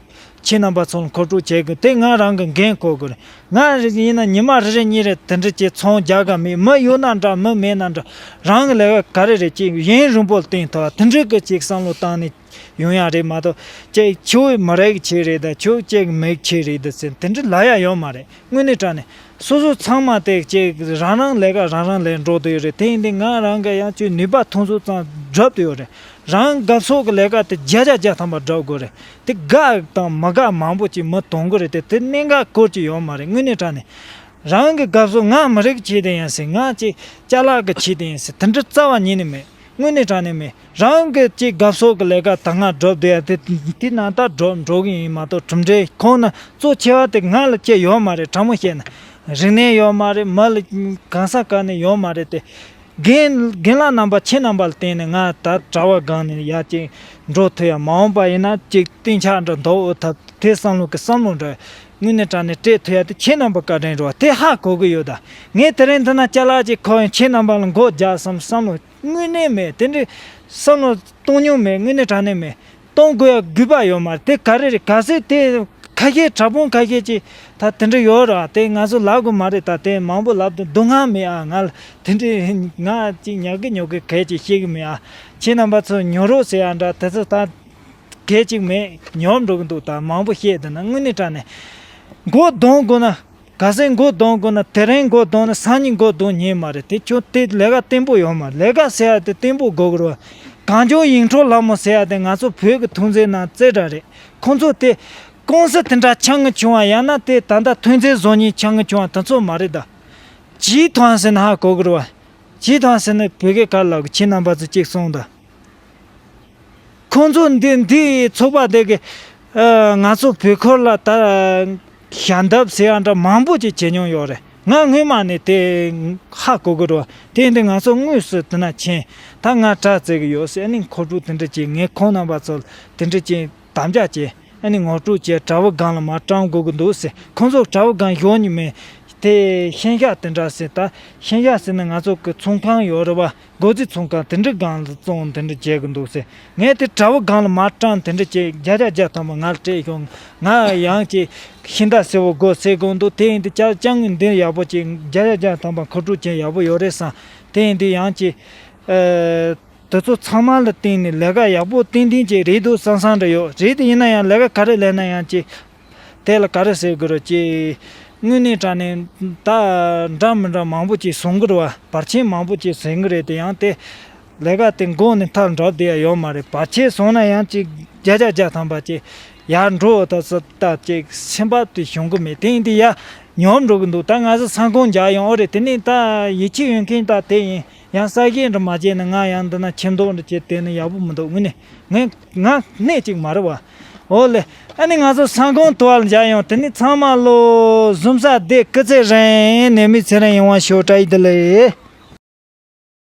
ཁྱེད་རྣམ་པ་ཚོ་ལ་མཁོ་སྤྲོད་བྱེད་དགོས། དེ་ང་རང་གི་འགན་འཁུར་དགོས་རེད། ང་ཡིན་ན་ཉི་མ་རེ་རེ་གཉིས་རེ་དེ་འདྲ་ཅིག་ཚོང་རྒྱག་ག་མེད། མི་ཡོད་ན་འདྲ་མི་མེད་ན་འདྲ་རང་གི་ལས་ཀ་ག་རེ་རེད་ཅིག་ཡུན་རིང་པོ་ལ་བརྟེན་ཐུབ་པ་དེ་འདྲའི་གི་ཅིག་བསམ་བློ་བཏང་ནས། ཡོང་ཡ་རེད་མ་གཏོགས་ཅིག་ཁྱོད་མི་རིགས་ཆེ་རེད་ད་ཁྱོད་ཅིག་མི་ཆེ་རེད་ད་ཟེར་དེ་འདྲ་ལབ་ཡ་ཡོད་མ་རེད། དངོས་གནས་དྲང་གནས་སོ་སོ་ཚང་མ་དེ་ཅིག་རང་རང་ལས་ཀ་རང་རང་ལས་འགྲོ་བསྡད་ཡོད་རེད། དེ་ཡིན་དུས་ང་རང་གི་ཡང་ཅིག་ནུས་པ་ཐོན་ཚོད་ཙམ་སྒྲུབ་བསྡད་ཡོད་རེད། རང་དགའ་ཕྱོགས་ཀྱི་ལས་ཀ་དེ་བརྒྱ་ཆ་བརྒྱ་ཐམ་པ་སྒྲུབ་དགོས་རེད། དེ་དགའ་དང་མི་དགའ་མང་པོ་ཅིག་མི་གཏོང་གི་རེད་དེ་དེ་གནད་འགག་སྐོར་ཅིག་ཡོད་མ་རེད། དངོས་གནས་དྲང་གནས་རང་གི་དགའ་ཕྱོགས་ང་མི་རིགས་ཆེད་དུ་ཡིན་ཟེར་ང་ཅིག་ཅ་ལག་གི་ཆེད་དུ་ཡིན་ཟེར་དེ་འདྲ་རྩ་བ་ཉིད་ནས་མེད། དངོས་གནས་དྲང་གནས་མེད། རང་གི་ཅིག་དགའ་ཕྱོགས་ཀྱི་ལས་ཀ་ད་སྔ་སྒྲུབ་བསྡད་ཡ་དེ་དེ་ནང་ལྟར་སྒྲུབ་འགྲོ་གི་ཡིན་མ་གཏོགས་གྲུབ་འབྲས་ཁོང་ན་གཙོ་ཆེ་བ་དེ་ང་ལ་ཅི་ཡོད་མ་རེད། དྲང་མོ་བཤད་ན་རིག་གནས་ཡོད་མ་རེད། མི་ལ་གང་ས་ག་ནས་ཡོད་མ་རེད་དེ། རྒན་རྒན་ལགས་རྣམ་པ་ཁྱེད་རྣམ་པ་ལ་བརྟེན་ནས་ང་ད་གྲྭ་བ་སྒང་ནས་ཡར་ཅིག་འགྲོ་ཐུབ་ཡ་མ་འོངས་པ་ཡིན་ན་ཅིག་གཏན་ཆགས་འདྲ་འདུག་འོ་ད་དེ་བསམ་བློ་གི་བསམ་བློ་འདྲ་དངོས་གནས་དྲང་གནས་སྤྲད་ཐུབ་ཡ་དེ་ཁྱེད་རྣམ་པ་བཀའ་དྲིན་རེད་བ། དེ་ཧ་གོ་གི་ཡོད་ད། ངས་དེ་རིང་འདི་ན་ཅ་ལག་ཅིག་ཁོ་ཡང་ཁྱེད་རྣམ་པ་ལ་མགོ་རྒྱག་བསམ་བསམ་བློ། དངོས་གནས་མེད། དེ་འདྲའི་བསམ་བློ་གཏོང་མྱོང་མེད། དངོས་གནས་དྲང་གནས་མེད། གཏོང་དགོས་ཡ་དགོས་པ་ཡོད་མ་རེད། དེ་ག་རེ་རེད། གལ་སྲིད་དེ་ཁ་ཤས་དྲག་དཔོན་ཁ་ཤས་ཀྱིས་ད་དེ་འདྲ་ཡོད་ར་དེ་ང་ཚོ་ལབ་དགོས་མ་རེད། ད་དེ་མང་པོ་ལབ་དུས་སྡུག་བསྔལ་མེད་ཨ། ང་ལ་དེ་འདྲའི་ང་ཅིག་ཉོ་གི་ཉོ་གི་གལ་ཅིག་ཤེས་གི་མེད་ཨ། ཁྱེད་རྣམ་པ་ཚོ་ཉོ་རོགས་ཟེར་ཡ་འདྲ་དེ་ཚོ་ད་གལ་ཅིག་མེད། ཉོ་འགྲོ་གི་འདུག་ད་མང་པོ་བཤད་དེ་ན་དངོས་གནས་དྲང་གནས་མགོ་གདོང་དགོས་ན། གལ་སྲིད་མགོ་གདོང་དགོས་ན་དེ་རིང་མགོ་གདོང་ན་སང་ཉིན་མགོ་གདོང་ཉན་མ་རེད། དེ་ཁྱོད་དེ་ལས་ཀ་བརྟན་པོ་ཡོད་མ་རེད། ལས་ཀ་ཟེར་ཡ་དེ་བརྟན་པོ་དགོས་ཀྱི་རེད་བ། གངས་ལྗོངས་ཡིག་འཕྲོག་ལྷ་མོ་ཟེར་ཡ་དེ་ང་ཚོ་བོད་ཀྱི་ཐོན་རྫས་ནང་རྩེ་གྲས་རེད། ཁོང་ཚོ་དེ་ཀུང་སི་དེ་འདྲ་ཆགས་ཀྱི་བྱུང་བ་ཡང་ན་དེ་ད་ལྟ་ཐོན་རྫས་བཟོ་མཁན་ཆགས་ཀྱི་བྱུང་བ་དེ་ཚོ་མ་རེད་ད། ཇི་ཐང་ཟེར་ན་ཧ་གོ་གི་རེད་བ། ཇི་ཐང་ཟེར་ན་བོད་སྐད་ག་ལབ་གི། ཁྱེད་རྣམ་པ་ཚོ་གཅིག་གསུངས་དང་། ཁོང་ཚོ་འདི་འདི་ཚོགས་པ་དེ་གི་ཨ་ང་ཚོ་བོད་ཁུལ་ལ་ད་ཞལ་འདེབས་ཟེར་ཡ་འདྲ་མང་པོ་ཅིག་བྱེད་མྱོང་ཡོད་རེད། ང་སྔོན་མ་ནས་དེ་ཧ་གོ་གི་རེད། དེ་འདི་ང་ཚོ་དངོས་སུ་དེ་ན་ཕྱིན་ད་ང་དྲ་རྩེ་གི་ཡོད་ཟེར་ནས་མཁོ་སྤྲོད་དེ་འདྲ་ཅིག་ངས་ཁོང་རྣམ་པ་ཚོ་དེ་འདྲ་ཅིག་དམ་བཅའ་བྱས་ཨ་ནི་ངོ་སྤྲོད་བྱས་གྲྭ་བ་སྒང་ལ་མར་བཀྲམ་དགོས་གི་འདུག་ཟེར། ཁོང་ཚོ་གྲྭ་བ་སྒང་ཞོག་ཉི་མས་དེ་ཤིང་ཤག་དེ་འདྲ་ཟེར། ད་ཤིང་ཤག་ཟེར་ན་ང་ཚོ་གི་ཚོང་ཁང་ཡོད་རེད་བ། སྒོ་རྩིས་ཚོང་ཁང་དེ་འདྲའི་སྒང་ལ་བཙོང་དེ་འདྲ་བྱེད་གི་འདུག་ཟེར། ངས་དེ་གྲྭ་བ་སྒང་ལ་མར་བཀྲམ་དེ་འདྲ་བྱས་བརྒྱ་ཆ་བརྒྱ་ཐམ་པ་ང་ལ་སྤྲད་ཤོག་ང་ཡང་ཅིག་ཤིང་རྟ་སེར་བོ་སྒོ་ཟེར་དགོས་འདུག་དེ་ཡིན་དུས་ཅག་ཅང་གི་འདི་ཡག་པོ་ཅིག་བརྒྱ་ཆ་བརྒྱ་ཐམ་པ་མཁོ་སྤྲོད་བྱས་ཡག་པོ་ཡོད་རེད་བསམ། དེ་ཡིན་དུས་ཡང་ཅིག་ཨ། དེ་ཚོ་ཚང་མ་ལ་བརྟེན་ནས་ལས་ཀ་ཡག་པོ་ཏན་ཏན་ཅིག་རེད་འདུག་བསམ་བསམ་འདྲ་ཡོད་རེད། དེ་ཡིན་ན་ཡང་ལས་ཀ་ག་རེ་ལས་ན་ཡང་ཅིག་དེ་ལ་ག་རེ་ཟེར་དགོས་རེད། ཅིག་དངོས་གནས་དྲང་གནས་ད་འདྲ་མི་འདྲ་མང་པོ་ཅིག་བཟང་གི་རེད་བ། བར་ཆད་མང་པོ་ཅིག་བཟོ་གི་རེད། དེ་ཡང་དེ་ལས་ཀ་དེ་འགོ་ནས་མཐར་འགྲོ་བསྡད་ཡ་ཡོད་མ་རེད། བར་ཆད་བཟོ་ན་ཡང་ཅིག་བརྒྱ་ཆ་བརྒྱ་ཐམ་པ་ཅིག་ཡར་འགྲོ་ད་ཟེར་ད་ཅིག་སེམས་པ་དེ་ཤོང་གི་མེད། དེ་ཡིན་དུས་ཡ་ཉོབ་འགྲོ་གི་འདུག་ད་ང་ཚོ་ས་ཁོངས་རྒྱག་ཡོང་། ཨོ་རེད། དེ་ནས་ད་ཡིད་ཆེས་ཡོད་མཁན་ད་དེ་ཡིན། ཡང་ས་གཞི་འདྲ་མ་བྱས་ན་ང་ཡང་འདི་ན་ཁྱིམ་ཐོག་འདྲ་བྱས་བསྡད་ན་ཡག་པོ་མི་འདུག་དངོས་གནས་ངས་ང་སྣེ་གཅིག་མ་རེད་བ། ཨོ་ལེ། ཨ་ནི་ང་ཚོ་ས་ཁོངས་ཐོག་ལ་མཇལ་ཡོང་། དེ་ནི་ཚང་མ་ལོ་གཟུམ་ས་སྡེ་སྐུ་ཚེ་རིང་། ནད་མེད་ཚེ་རིང་ཡོང་བ་ཤོག་བཀྲ་ཤིས་བདེ་ལེགས།